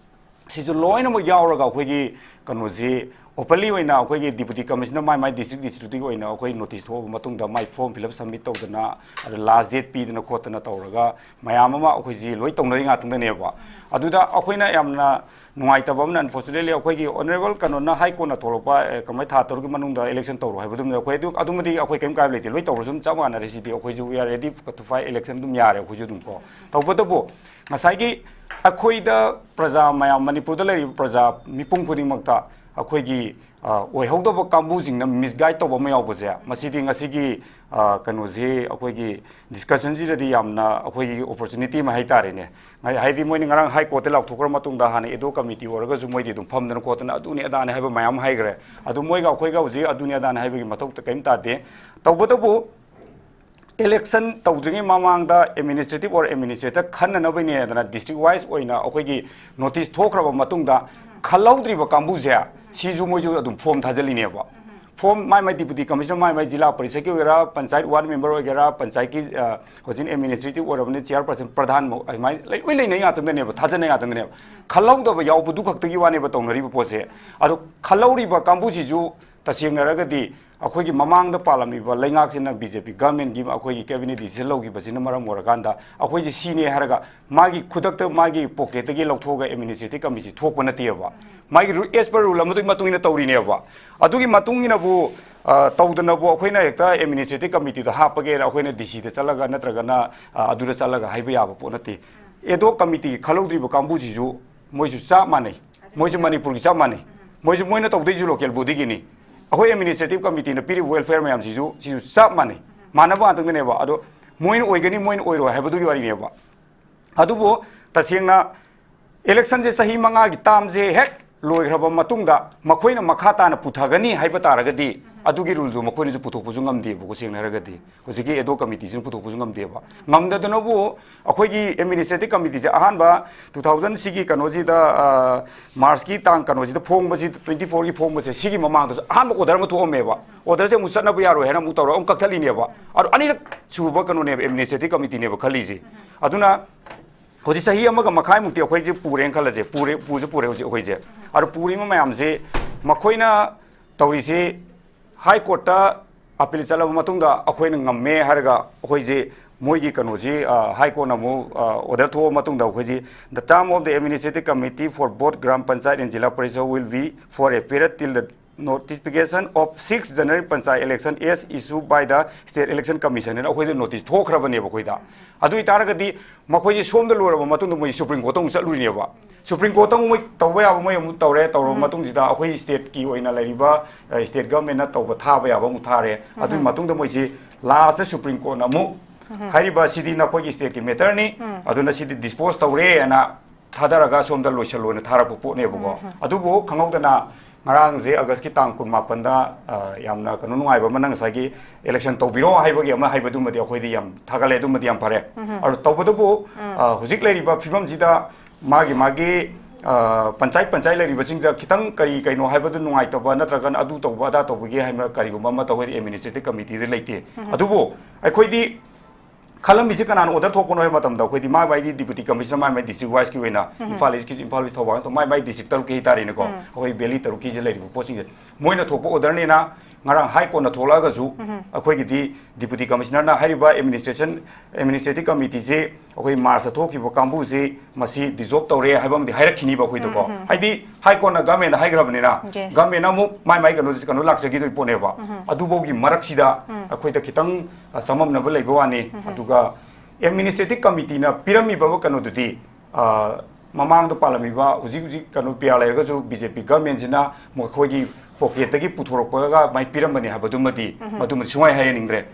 ꯁꯤꯁꯨ ꯂꯣꯏꯅꯃꯛ ꯌꯥꯎꯔꯒ ꯑꯩꯈꯣꯏꯒꯤ ꯀꯩꯅꯣꯁꯤ openly ꯑꯣꯏꯅ ꯑꯩꯈꯣꯏꯒꯤ deputy commissioner ꯃꯥꯏ ꯃꯥꯏ district districtꯀꯤ ꯑꯣꯏꯅ ꯑꯩꯈꯣꯏ notice ꯊꯣꯛꯑꯕ ꯃꯇꯨꯡꯗ, ꯃꯥꯏ form fill up submit ꯇꯧꯗꯅ, ꯑꯗ last date ꯄꯤꯗꯅ ꯈꯣꯠꯇꯅ ꯇꯧꯔꯒ ꯃꯌꯥꯝ ꯑꯃ ꯑꯩꯈꯣꯏꯁꯤ ꯂꯣꯏ ꯇꯧꯅꯔꯤ ꯉꯥꯛꯇꯪꯗꯅꯦꯕ꯫ ꯑꯗꯨꯗ ꯑꯩꯈꯣꯏꯅ ꯌꯥꯝꯅ ꯅꯨꯡꯉꯥꯏꯇꯕ ꯑꯃꯅ, unfortunately, ꯑꯩꯈꯣꯏꯒꯤ honourable ꯀꯩꯅꯣꯅ high courtꯅ ꯊꯣꯛꯂꯛꯄ, ꯑꯦ, ꯀꯃꯥꯏ ꯊꯥ ꯇꯔꯨꯛꯀꯤ ꯃꯅꯨꯡꯗ election ꯇꯧꯔꯣ ꯍꯥꯏꯕꯗꯨꯝꯗꯤ ꯑꯩꯈꯣꯏ ꯑꯗꯨ, ꯑꯗꯨꯃꯗꯤ ꯑꯩꯈꯣꯏ ꯀꯔꯤꯝ ꯀꯥꯏꯕ ꯂꯩꯇꯦ, ꯂꯣꯏ ꯇꯧꯔꯁꯨ ꯑꯗꯨꯝ ꯆꯞ ꯃꯥꯟꯅꯔꯦ꯫ ꯁꯤꯗꯤ ꯑꯩꯈꯣꯏꯁꯨ we are ready to fight election ꯑꯗꯨꯝ ꯌꯥꯔꯦ ꯑꯩꯈꯣꯏꯁꯨ ꯑꯗꯨꯝ ꯀꯣ꯫ ꯇꯧꯕꯇꯕꯨ ꯉꯁꯥꯏꯒꯤ ꯑꯩꯈꯣꯏꯗ ꯄ꯭ꯔꯖꯥ ꯃꯌꯥꯝ, ꯃꯅꯤꯄꯨꯔꯗ ꯂꯩꯔꯤꯕ ꯄ꯭ꯔꯖꯥ ꯃꯤꯄꯨꯝ ꯈꯨꯗꯤꯡꯃꯛꯇ ꯑꯩꯈꯣꯏꯒꯤ ꯑ, ꯑꯣꯏꯍꯧꯗꯕ ꯀꯥꯡꯕꯨꯁꯤꯡꯅ ꯃꯤꯁꯒꯥꯏꯗ ꯇꯧꯕ ꯑꯃ ꯌꯥꯎꯕꯁꯦ, ꯃꯁꯤꯗꯤ ꯉꯁꯤꯒꯤ ꯑ, ꯀꯩꯅꯣꯁꯤ, ꯑꯩꯈꯣꯏꯒꯤ ꯗꯤꯁꯀꯁꯟꯁꯤꯗꯗꯤ ꯌꯥꯝꯅ ꯑꯩꯈꯣꯏꯒꯤ ꯑꯣꯄꯣꯔꯆꯨꯅꯤꯇꯤ ꯑꯃ ꯍꯥꯏꯇꯥꯔꯦꯅꯦ꯫ ꯍꯥꯏ- ꯍꯥꯏꯗꯤ ꯃꯣꯏꯅ ꯉꯔꯥꯡ ꯍꯥꯏ ꯀꯣꯔꯠꯇ ꯂꯥꯎꯊꯣꯛꯈ꯭ꯔ ꯃꯇꯨꯡꯗ, ꯍꯥꯟꯅ ꯑꯦꯗꯣ ꯀꯃꯤꯇꯤ ꯑꯣꯏꯔꯒꯁꯨ ꯃꯣꯏꯗꯤ ꯑꯗꯨꯝ ꯐꯝꯗꯅ ꯈꯣꯠꯇꯅ ꯑꯗꯨꯅꯤ ꯑꯗꯥꯅꯤ ꯍꯥꯏꯕ ꯃꯌꯥꯝ ꯍꯥꯏꯈ꯭ꯔꯦ꯫ ꯑꯗꯨ ꯃꯣꯏꯒ ꯑꯩꯈꯣꯏꯒ ꯍꯧꯖꯤꯛ ꯑꯗꯨꯅꯤ ꯑꯗꯥꯅꯤ ꯍꯥꯏꯕꯒꯤ ꯃꯊꯧ ꯀꯔꯤꯝ ꯇꯥꯗꯦ꯫ ꯇꯧꯕꯇꯕꯨ ꯏꯂꯦꯛꯁꯟ ꯇꯧꯗ꯭ꯔꯤꯉꯩ ꯃꯃꯥꯡꯗ ꯑꯦꯗꯃꯤꯅꯤꯁꯇ꯭ꯔꯦꯇꯤꯚ ꯑꯣꯔ ꯑꯦꯗꯃꯤꯅꯤꯁꯇ꯭ꯔꯦꯇꯔ ꯈꯟꯅꯅꯕꯅꯦꯗꯅ ꯗꯤꯁꯇ꯭ꯔꯤꯛ ꯋꯥꯏꯁ ꯑꯣꯏꯅ ꯑꯩꯈꯣꯏꯒꯤ ꯅꯣꯇꯤꯁ ꯊꯣꯛꯈ꯭ꯔꯕ ꯃꯇꯨꯡꯗ, ꯈꯜꯍꯧꯗ꯭ꯔꯤꯕ ꯀꯥꯡꯕꯨꯁꯦ, ꯁꯤꯁꯨ ꯃꯣꯏꯁꯨ ꯑꯗꯨꯝ ꯐꯣꯝ ꯊꯥꯖꯤꯜꯂꯤꯅꯦꯕ꯫ ꯐꯣꯝ ꯃꯥꯏ ꯃꯥꯏ ꯗꯤꯄꯨꯇꯤ ꯀꯃꯤꯁꯅꯔ, ꯃꯥꯏ ꯃꯥꯏ ꯖꯤꯂꯥ ꯄꯔꯤꯁꯠꯀꯤ ꯑꯣꯏꯒꯦꯔꯥ, ꯄꯟꯆꯥꯌꯠ ꯋꯥꯔꯗ ꯃꯦꯝꯕꯔ ꯑꯣꯏꯒꯦꯔꯥ, ꯄꯟꯆꯥꯌꯠꯀꯤ, ꯑ, ꯍꯧꯖꯤꯛ ꯑꯦꯗꯃꯤꯅꯤꯁꯇ꯭ꯔꯦꯇꯤꯚ ꯑꯣꯏꯔꯕꯅꯤ, ꯆꯤꯌꯔꯄꯔꯁꯟ, ꯄ꯭ꯔꯙꯥꯟ, ꯑꯗꯨꯃꯥꯏꯅ ꯂꯩ- ꯂꯣꯏ ꯂꯩꯅꯩ ꯉꯥꯛꯇꯪꯗꯅꯦꯕ, ꯊꯥꯖꯅꯩ ꯉꯥꯛꯇꯪꯗꯅꯦꯕ꯫ ꯈꯜꯍꯧꯗꯕ ꯌꯥꯎꯕꯗꯨ ꯈꯛꯇꯒꯤ ꯋꯥꯅꯦꯕ ꯇꯧꯅꯔꯤꯕ ꯄꯣꯠꯁꯦ꯫ ꯑꯗꯣ ꯈꯜꯍꯧꯔꯤꯕ ꯀꯥꯡꯕꯨꯁꯤꯁꯨ ꯇꯁꯦꯡꯅ ꯍꯥꯏꯔꯒꯗꯤ ꯑꯩꯈꯣꯏꯒꯤ ꯃꯃꯥꯡꯗ ꯄꯥꯜꯂꯝꯃꯤꯕ ꯂꯩꯉꯥꯛꯁꯤꯅ, ꯕꯤ ꯖꯦ ꯄꯤ ꯒꯚꯔꯟꯃꯦꯟꯠꯀꯤ ꯑꯩꯈꯣꯏꯒꯤ ꯀꯦꯕꯤꯅꯦꯠ ꯗꯤꯁꯤꯖꯟ ꯂꯧꯈꯤꯕꯁꯤꯅ ꯃꯔꯝ ꯑꯣꯏꯔꯀꯥꯟꯗ ꯑꯩꯈꯣꯏꯁꯦ ꯁꯤꯅꯦ ꯍꯥꯏꯔꯒ ꯃꯥꯒꯤ ꯈꯨꯗꯛꯇ ꯃꯥꯒꯤ ꯄꯣꯀꯦꯠꯇꯒꯤ ꯂꯧꯊꯣꯛꯑꯒ ꯑꯦꯗꯃꯤꯅꯤꯁꯇ꯭ꯔꯦꯇꯤꯚ ꯀꯃꯤꯇꯤ ꯊꯣꯛꯄ ꯅꯠꯇꯦꯕ꯫ ꯃꯥꯒꯤ ꯔꯨ-, as per rule ꯑꯃꯗꯨꯒꯤ ꯃꯇꯨꯡ ꯏꯟꯅ ꯇꯧꯔꯤꯅꯦꯕ꯫ ꯑꯗꯨꯒꯤ ꯃꯇꯨꯡ ꯏꯟꯅꯕꯨ, ꯑ, ꯇꯧꯗꯅꯕꯨ ꯑꯩꯈꯣꯏꯅ ꯍꯦꯛꯇ ꯑꯦꯗꯃꯤꯅꯤꯁꯇ꯭ꯔꯦꯇꯤꯚ ꯀꯃꯤꯇꯤꯗ ꯍꯥꯞꯄꯒꯦꯅ ꯑꯩꯈꯣꯏꯅ ꯗꯤ ꯁꯤꯗ ꯆꯠꯂꯒ ꯅꯠꯇ꯭ꯔꯒꯅ, ꯑ, ꯑꯗꯨꯗ ꯆꯠꯂꯒ ꯍꯥꯏꯕ ꯌꯥꯕ ꯄꯣꯠ ꯅꯠꯇꯦ꯫ ꯑꯦꯗꯣ ꯀꯃꯤꯇꯤꯒꯤ ꯈꯜꯍꯧꯗ꯭ꯔꯤꯕ ꯀꯥꯡꯕꯨꯁꯤꯁꯨ ꯃꯣꯏꯁꯨ ꯆꯞ ꯃꯥꯟꯅꯩ꯫ ꯃꯣꯏꯁꯨ ꯃꯅꯤꯄꯨꯔꯒꯤ ꯆꯞ ꯃꯥꯟꯅꯩ꯫ ꯃꯣꯏꯁꯨ, ꯃꯣꯏꯅ ꯇꯧꯗꯣꯏꯁꯨ ꯂꯣꯀꯦꯜ ꯕꯣꯗꯤꯒꯤꯅꯤ꯫ ꯑꯩꯈꯣꯏ ꯑꯦꯗꯃꯤꯅꯤꯁꯇ꯭ꯔꯦꯇꯤꯚ ꯀꯃꯤꯇꯤꯅ ꯄꯤꯔꯤꯕ ꯋꯦꯜꯐꯤꯌꯔ ꯃꯌꯥꯝꯁꯤꯁꯨ, ꯁꯤꯁꯨ ꯆꯞ ꯃꯥꯟꯅꯩ꯫ ꯃꯥꯟꯅꯕ ꯉꯥꯛꯇꯪꯗꯅꯦꯕ꯫ ꯑꯗꯣ ꯃꯣꯏꯅ ꯑꯣꯏꯒꯅꯤ, ꯃꯣꯏꯅ ꯑꯣꯏꯔꯣꯏ ꯍꯥꯏꯕꯗꯨꯒꯤ ꯋꯥꯔꯤꯅꯦꯕ꯫ ꯑꯗꯨꯕꯨ ꯇꯁꯦꯡꯅ ꯏꯂꯦꯛꯁꯟꯁꯦ ꯆꯍꯤ ꯃꯉꯥꯒꯤ ꯇꯥꯔꯝꯁꯦ ꯍꯦꯛ ꯂꯣꯏꯈ꯭ꯔꯕ ꯃꯇꯨꯡꯗ ꯃꯈꯣꯏꯅ ꯃꯈꯥ ꯇꯥꯅ ꯄꯨꯊꯒꯅꯤ ꯍꯥꯏꯕ ꯇꯥꯔꯒꯗꯤ, ꯑꯗꯨꯒꯤ ꯔꯨꯜꯗꯨ ꯃꯈꯣꯏꯅꯁꯨ ꯄꯨꯊꯣꯛꯄꯁꯨ ꯉꯝꯗꯦꯕꯀꯣ, ꯁꯦꯡꯅ ꯍꯥꯏꯔꯒꯗꯤ꯫ ꯍꯧꯖꯤꯛꯀꯤ ꯑꯦꯗꯣ ꯀꯃꯤꯇꯤꯁꯤꯅ ꯄꯨꯊꯣꯛꯄꯁꯨ ꯉꯝꯗꯦꯕ꯫ ꯉꯝꯗꯗꯅꯕꯨ ꯑꯩꯈꯣꯏꯒꯤ ꯑꯦꯗꯃꯤꯅꯤꯁꯇ꯭ꯔꯦꯇꯤꯚ ꯀꯃꯤꯇꯤꯁꯦ ꯑꯍꯥꯟꯕ two thousand ꯁꯤꯒꯤ ꯀꯩꯅꯣꯁꯤꯗ, ꯑ, ꯃꯥꯔꯆꯀꯤ ꯇꯥꯡ ꯀꯩꯅꯣꯁꯤꯗ ꯐꯣꯡꯕꯁꯤ, twenty fourꯒꯤ ꯐꯣꯡꯕꯁꯦ, ꯁꯤꯒꯤ ꯃꯃꯥꯡꯗꯁꯨ ꯑꯍꯥꯟꯕ ꯑꯣꯔꯗꯔ ꯑꯃ ꯊꯣꯛꯑꯝꯃꯦꯕ꯫ ꯑꯣꯔꯗꯔꯁꯦ ꯑꯃꯨꯛ ꯆꯠꯅꯕ ꯌꯥꯔꯣꯏ ꯍꯥꯏꯅ ꯑꯃꯨꯛ ꯇꯧꯔꯒ ꯑꯃꯨꯛ ꯀꯛꯊꯠꯂꯤꯅꯦꯕ꯫ ꯑꯗꯣ ꯑꯅꯤꯔꯛ ꯁꯨꯕ ꯀꯩꯅꯣꯅꯦꯕ, ꯑꯦꯗꯃꯤꯅꯤꯁꯇ꯭ꯔꯦꯇꯤꯚ ꯀꯃꯤꯇꯤꯅꯦꯕ ꯈꯜꯂꯤꯁꯦ꯫ ꯑꯗꯨꯅ ꯍꯧꯖꯤꯛ ꯆꯍꯤ ꯑꯃꯒ ꯃꯈꯥꯏꯃꯨꯛꯇꯤ ꯑꯩꯈꯣꯏꯁꯦ ꯄꯨꯔꯦꯅ ꯈꯜꯂꯁꯦ, ꯄꯨꯔꯦ, ꯄꯨꯁꯨ ꯄꯨꯔꯦ ꯍꯧꯖꯤꯛ ꯑꯩꯈꯣꯏꯁꯦ꯫ ꯑꯗꯣ ꯄꯨꯔꯤꯕ ꯃꯌꯥꯝꯁꯦ ꯃꯈꯣꯏꯅ ꯇꯧꯔꯤꯁꯦ, ꯍꯥꯏ ꯀꯣꯔꯠꯇ ꯑꯄꯤꯜ ꯆꯠꯂꯕ ꯃꯇꯨꯡꯗ ꯑꯩꯈꯣꯏꯅ ꯉꯝꯃꯦ ꯍꯥꯏꯔꯒ ꯑꯩꯈꯣꯏꯁꯦ ꯃꯣꯏꯒꯤ ꯀꯩꯅꯣꯁꯤ, ꯑ, ꯍꯥꯏ ꯀꯣꯔꯠꯅ ꯑꯃꯨꯛ, ꯑ, ꯑꯣꯔꯗꯔ ꯊꯣꯛꯑꯕ ꯃꯇꯨꯡꯗ ꯑꯩꯈꯣꯏꯁꯤ, "The term of the administrative committee for both Gram Panchayat and Zilla Parishad will be for a period till the Notification of six general panchayat election as issued by the state election commission ꯍꯥꯏꯅ ꯑꯩꯈꯣꯏꯗ notice ꯊꯣꯛꯈ꯭ꯔꯕꯅꯦꯕ ꯑꯩꯈꯣꯏꯗ꯫ ꯑꯗꯨ ꯑꯣꯏꯇꯥꯔꯒꯗꯤ ꯃꯈꯣꯏꯁꯤ ꯁꯣꯝꯗ ꯂꯣꯏꯔꯕ ꯃꯇꯨꯡꯗ ꯃꯣꯏ ꯁꯨꯄ꯭ꯔꯤꯝ ꯀꯣꯔꯠꯇ ꯑꯃꯨꯛ ꯆꯠꯂꯨꯔꯤꯅꯦꯕ꯫ ꯁꯨꯄ꯭ꯔꯤꯝ ꯀꯣꯔꯠꯇ ꯑꯃꯨꯛ ꯃꯣꯏ ꯇꯧꯕ ꯌꯥꯕ ꯃꯣꯏ ꯑꯃꯨꯛ ꯇꯧꯔꯦ꯫ ꯇꯧꯔꯕ ꯃꯇꯨꯡꯁꯤꯗ ꯑꯩꯈꯣꯏ ꯁ꯭ꯇꯦꯠꯀꯤ ꯑꯣꯏꯅ ꯂꯩꯔꯤꯕ ꯁ꯭ꯇꯦꯠ ꯒꯚꯔꯟꯃꯦꯟꯠꯅ ꯇꯧꯕ ꯊꯥꯕ ꯌꯥꯕ ꯑꯃꯨꯛ ꯊꯥꯔꯦ꯫ ꯑꯗꯨꯒꯤ ꯃꯇꯨꯡꯗ ꯃꯣꯏꯁꯤ ꯂꯥꯁꯇ ꯁꯨꯄ꯭ꯔꯤꯝ ꯀꯣꯔꯠꯅ ꯑꯃꯨꯛ ꯍꯥꯏꯔꯤꯕ ꯁꯤꯗꯤ ꯅꯈꯣꯏꯒꯤ ꯁ꯭ꯇꯦꯠꯀꯤ ꯃꯦꯇꯔꯅꯤ, ꯑꯗꯨꯅ ꯁꯤꯗꯤ ꯗꯤꯁꯄꯣꯖ ꯇꯧꯔꯦꯅ ꯊꯥꯗꯔꯒ ꯁꯣꯝꯗ ꯂꯣꯏꯁꯜꯂꯣꯅ ꯊꯥꯔꯛꯄ ꯄꯣꯠꯅꯦꯕꯀꯣ꯫ ꯑꯗꯨꯕꯨ ꯈꯪꯍꯧꯗꯅ ꯉꯔꯥꯡꯁꯦ ꯑꯥꯒꯁꯀꯤ ꯇꯥꯡ ꯀꯨꯟꯃꯥꯄꯟꯗ, ꯑ, ꯌꯥꯝꯅ ꯀꯩꯅꯣ ꯅꯨꯡꯉꯥꯏꯕ ꯑꯃꯅ ꯉꯁꯥꯏꯒꯤ ꯏꯂꯦꯛꯁꯟ ꯇꯧꯕꯤꯔꯣ ꯍꯥꯏꯕꯒꯤ ꯑꯃ ꯍꯥꯏꯕꯗꯨꯃꯗꯤ ꯑꯩꯈꯣꯏꯗꯤ ꯌꯥꯝ ꯊꯥꯒꯠꯂꯦ, ꯑꯗꯨꯃꯗꯤ ꯌꯥꯝ ꯐꯔꯦ꯫ ꯑꯗꯨ ꯇꯧꯕꯇꯕꯨ, ꯑ, ꯍꯧꯖꯤꯛ ꯂꯩꯔꯤꯕ ꯐꯤꯕꯝꯁꯤꯗ ꯃꯥꯒꯤ ꯃꯥꯒꯤ, ꯑ, ꯄꯟꯆꯥꯌꯠ ꯄꯟꯆꯥꯌꯠ ꯂꯩꯔꯤꯕꯁꯤꯡꯗ ꯈꯤꯇꯪ ꯀꯔꯤ ꯀꯩꯅꯣ ꯍꯥꯏꯕꯗꯨ ꯅꯨꯡꯉꯥꯏꯇꯕ ꯅꯠꯇ꯭ꯔꯒꯅ ꯑꯗꯨ ꯇꯧꯕ ꯑꯗꯥ ꯇꯧꯕꯒꯤ ꯍꯥꯏꯕ ꯀꯔꯤꯒꯨꯝꯕ ꯑꯃ ꯇꯧꯕꯗꯤ ꯑꯦꯗꯃꯤꯅꯤꯁꯇ꯭ꯔꯦꯇꯤꯚ ꯀꯃꯤꯇꯤꯗ ꯂꯩꯇꯦ꯫ ꯑꯗꯨꯕꯨ ꯑꯩꯈꯣꯏꯗꯤ ꯈꯜꯂꯝꯃꯤꯁꯦ ꯀꯅꯥꯅ ꯑꯣꯔꯗꯔ ꯊꯣꯛꯄꯅꯣ ꯍꯥꯏꯕ ꯃꯇꯝꯗ ꯑꯩꯈꯣꯏꯗꯤ ꯃꯥꯏ ꯃꯥꯏꯒꯤ ꯗꯤꯄꯨꯇꯤ ꯀꯃꯤꯁꯅꯔ ꯃꯥꯏ ꯃꯥꯏ ꯗꯤꯁꯇ꯭ꯔꯤꯛ ꯋꯥꯏꯁꯀꯤ ꯑꯣꯏꯅ ꯏꯝꯐꯥꯜ ꯏꯁꯀꯤ, ꯏꯝꯐꯥꯜ ꯏꯁ, ꯊꯧꯕꯥꯜ, ꯃꯥꯏ ꯃꯥꯏ ꯗꯤꯁꯇ꯭ꯔꯤꯛ ꯇꯔꯨꯛꯀꯤ ꯍꯥꯏꯇꯥꯔꯦꯅꯦꯀꯣ, ꯑꯩꯈꯣꯏ ꯚꯦꯂꯤ ꯇꯔꯨꯛꯀꯤꯁꯦ ꯂꯩꯔꯤꯕ ꯄꯣꯠꯁꯤꯡꯁꯦ ꯃꯣꯏꯅ ꯊꯣꯛꯄ ꯑꯣꯔꯗꯔꯅꯤꯅ ꯉꯔꯥꯡ ꯍꯥꯏ ꯀꯣꯔꯠꯅ ꯊꯣꯛꯂꯛꯑꯒꯁꯨ ꯑꯩꯈꯣꯏꯒꯤꯗꯤ ꯗꯤꯄꯨꯇꯤ ꯀꯃꯤꯁꯅꯔꯅ ꯍꯥꯏꯔꯤꯕ ꯑꯦꯗꯃꯤꯅꯤꯁꯇ꯭ꯔꯦꯁꯟ, ꯑꯦꯗꯃꯤꯅꯤꯁꯇ꯭ꯔꯦꯇꯤꯚ ꯀꯃꯤꯇꯤꯁꯦ ꯑꯩꯈꯣꯏ ꯃꯥꯔꯆꯇ ꯊꯣꯛꯈꯤꯕ ꯀꯥꯡꯕꯨꯁꯤ ꯃꯁꯤ ꯗꯤꯖꯣꯜꯕ ꯇꯧꯔꯦ ꯍꯥꯏꯕ ꯑꯃꯗꯤ ꯍꯥꯏꯔꯛꯈꯤꯅꯤꯕ ꯑꯩꯈꯣꯏꯗꯀꯣ꯫ ꯍꯥꯏꯗꯤ ꯍꯥꯏ ꯀꯣꯔꯠꯅ ꯒꯚꯔꯟꯃꯦꯟꯠꯇ ꯍꯥꯏꯈ꯭ꯔꯕꯅꯤꯅ ꯒꯚꯔꯟꯃꯦꯟꯠꯅ ꯑꯃꯨꯛ ꯃꯥꯏ ꯃꯥꯏ ꯀꯩꯅꯣ, ꯀꯩꯅꯣ ꯂꯥꯛꯆꯈꯤꯗꯣꯏ ꯄꯣꯠꯅꯦꯕ꯫ ꯑꯗꯨꯐꯥꯎꯒꯤ ꯃꯔꯛꯁꯤꯗ ꯑꯩꯈꯣꯏꯗ ꯈꯤꯇꯪ, ꯑ, ꯆꯃꯝꯅꯕ ꯂꯩꯕ ꯋꯥꯅꯤ꯫ ꯑꯗꯨꯒ ꯑꯦꯗꯃꯤꯅꯤꯁꯇ꯭ꯔꯦꯇꯤꯚ ꯀꯃꯤꯇꯤꯅ ꯄꯤꯔꯝꯃꯤꯕ ꯀꯩꯅꯣꯗꯨꯗꯤ, ꯑ, ꯃꯃꯥꯡꯗ ꯄꯥꯜꯂꯝꯃꯤꯕ ꯍꯧꯖꯤꯛ ꯍꯧꯖꯤꯛ ꯀꯩꯅꯣ ꯄꯤ ꯑꯥꯔ ꯂꯩꯔꯒꯁꯨ ꯕꯤ ꯖꯦ ꯄꯤ ꯒꯚꯔꯟꯃꯦꯟꯠꯁꯤꯅ ꯃꯈꯣꯏꯒꯤ ꯄꯣꯀꯦꯠꯇꯒꯤ ꯄꯨꯊꯣꯔꯛꯄꯒ ꯃꯥꯏ ꯄꯤꯔꯝꯕꯅꯤ ꯍꯥꯏꯕꯗꯨꯃꯗꯤ, ꯃꯗꯨꯃꯗꯤ ꯁꯨꯡꯍꯥꯏ ꯍꯥꯏꯍꯟꯅꯤꯡꯗ꯭ꯔꯦ꯫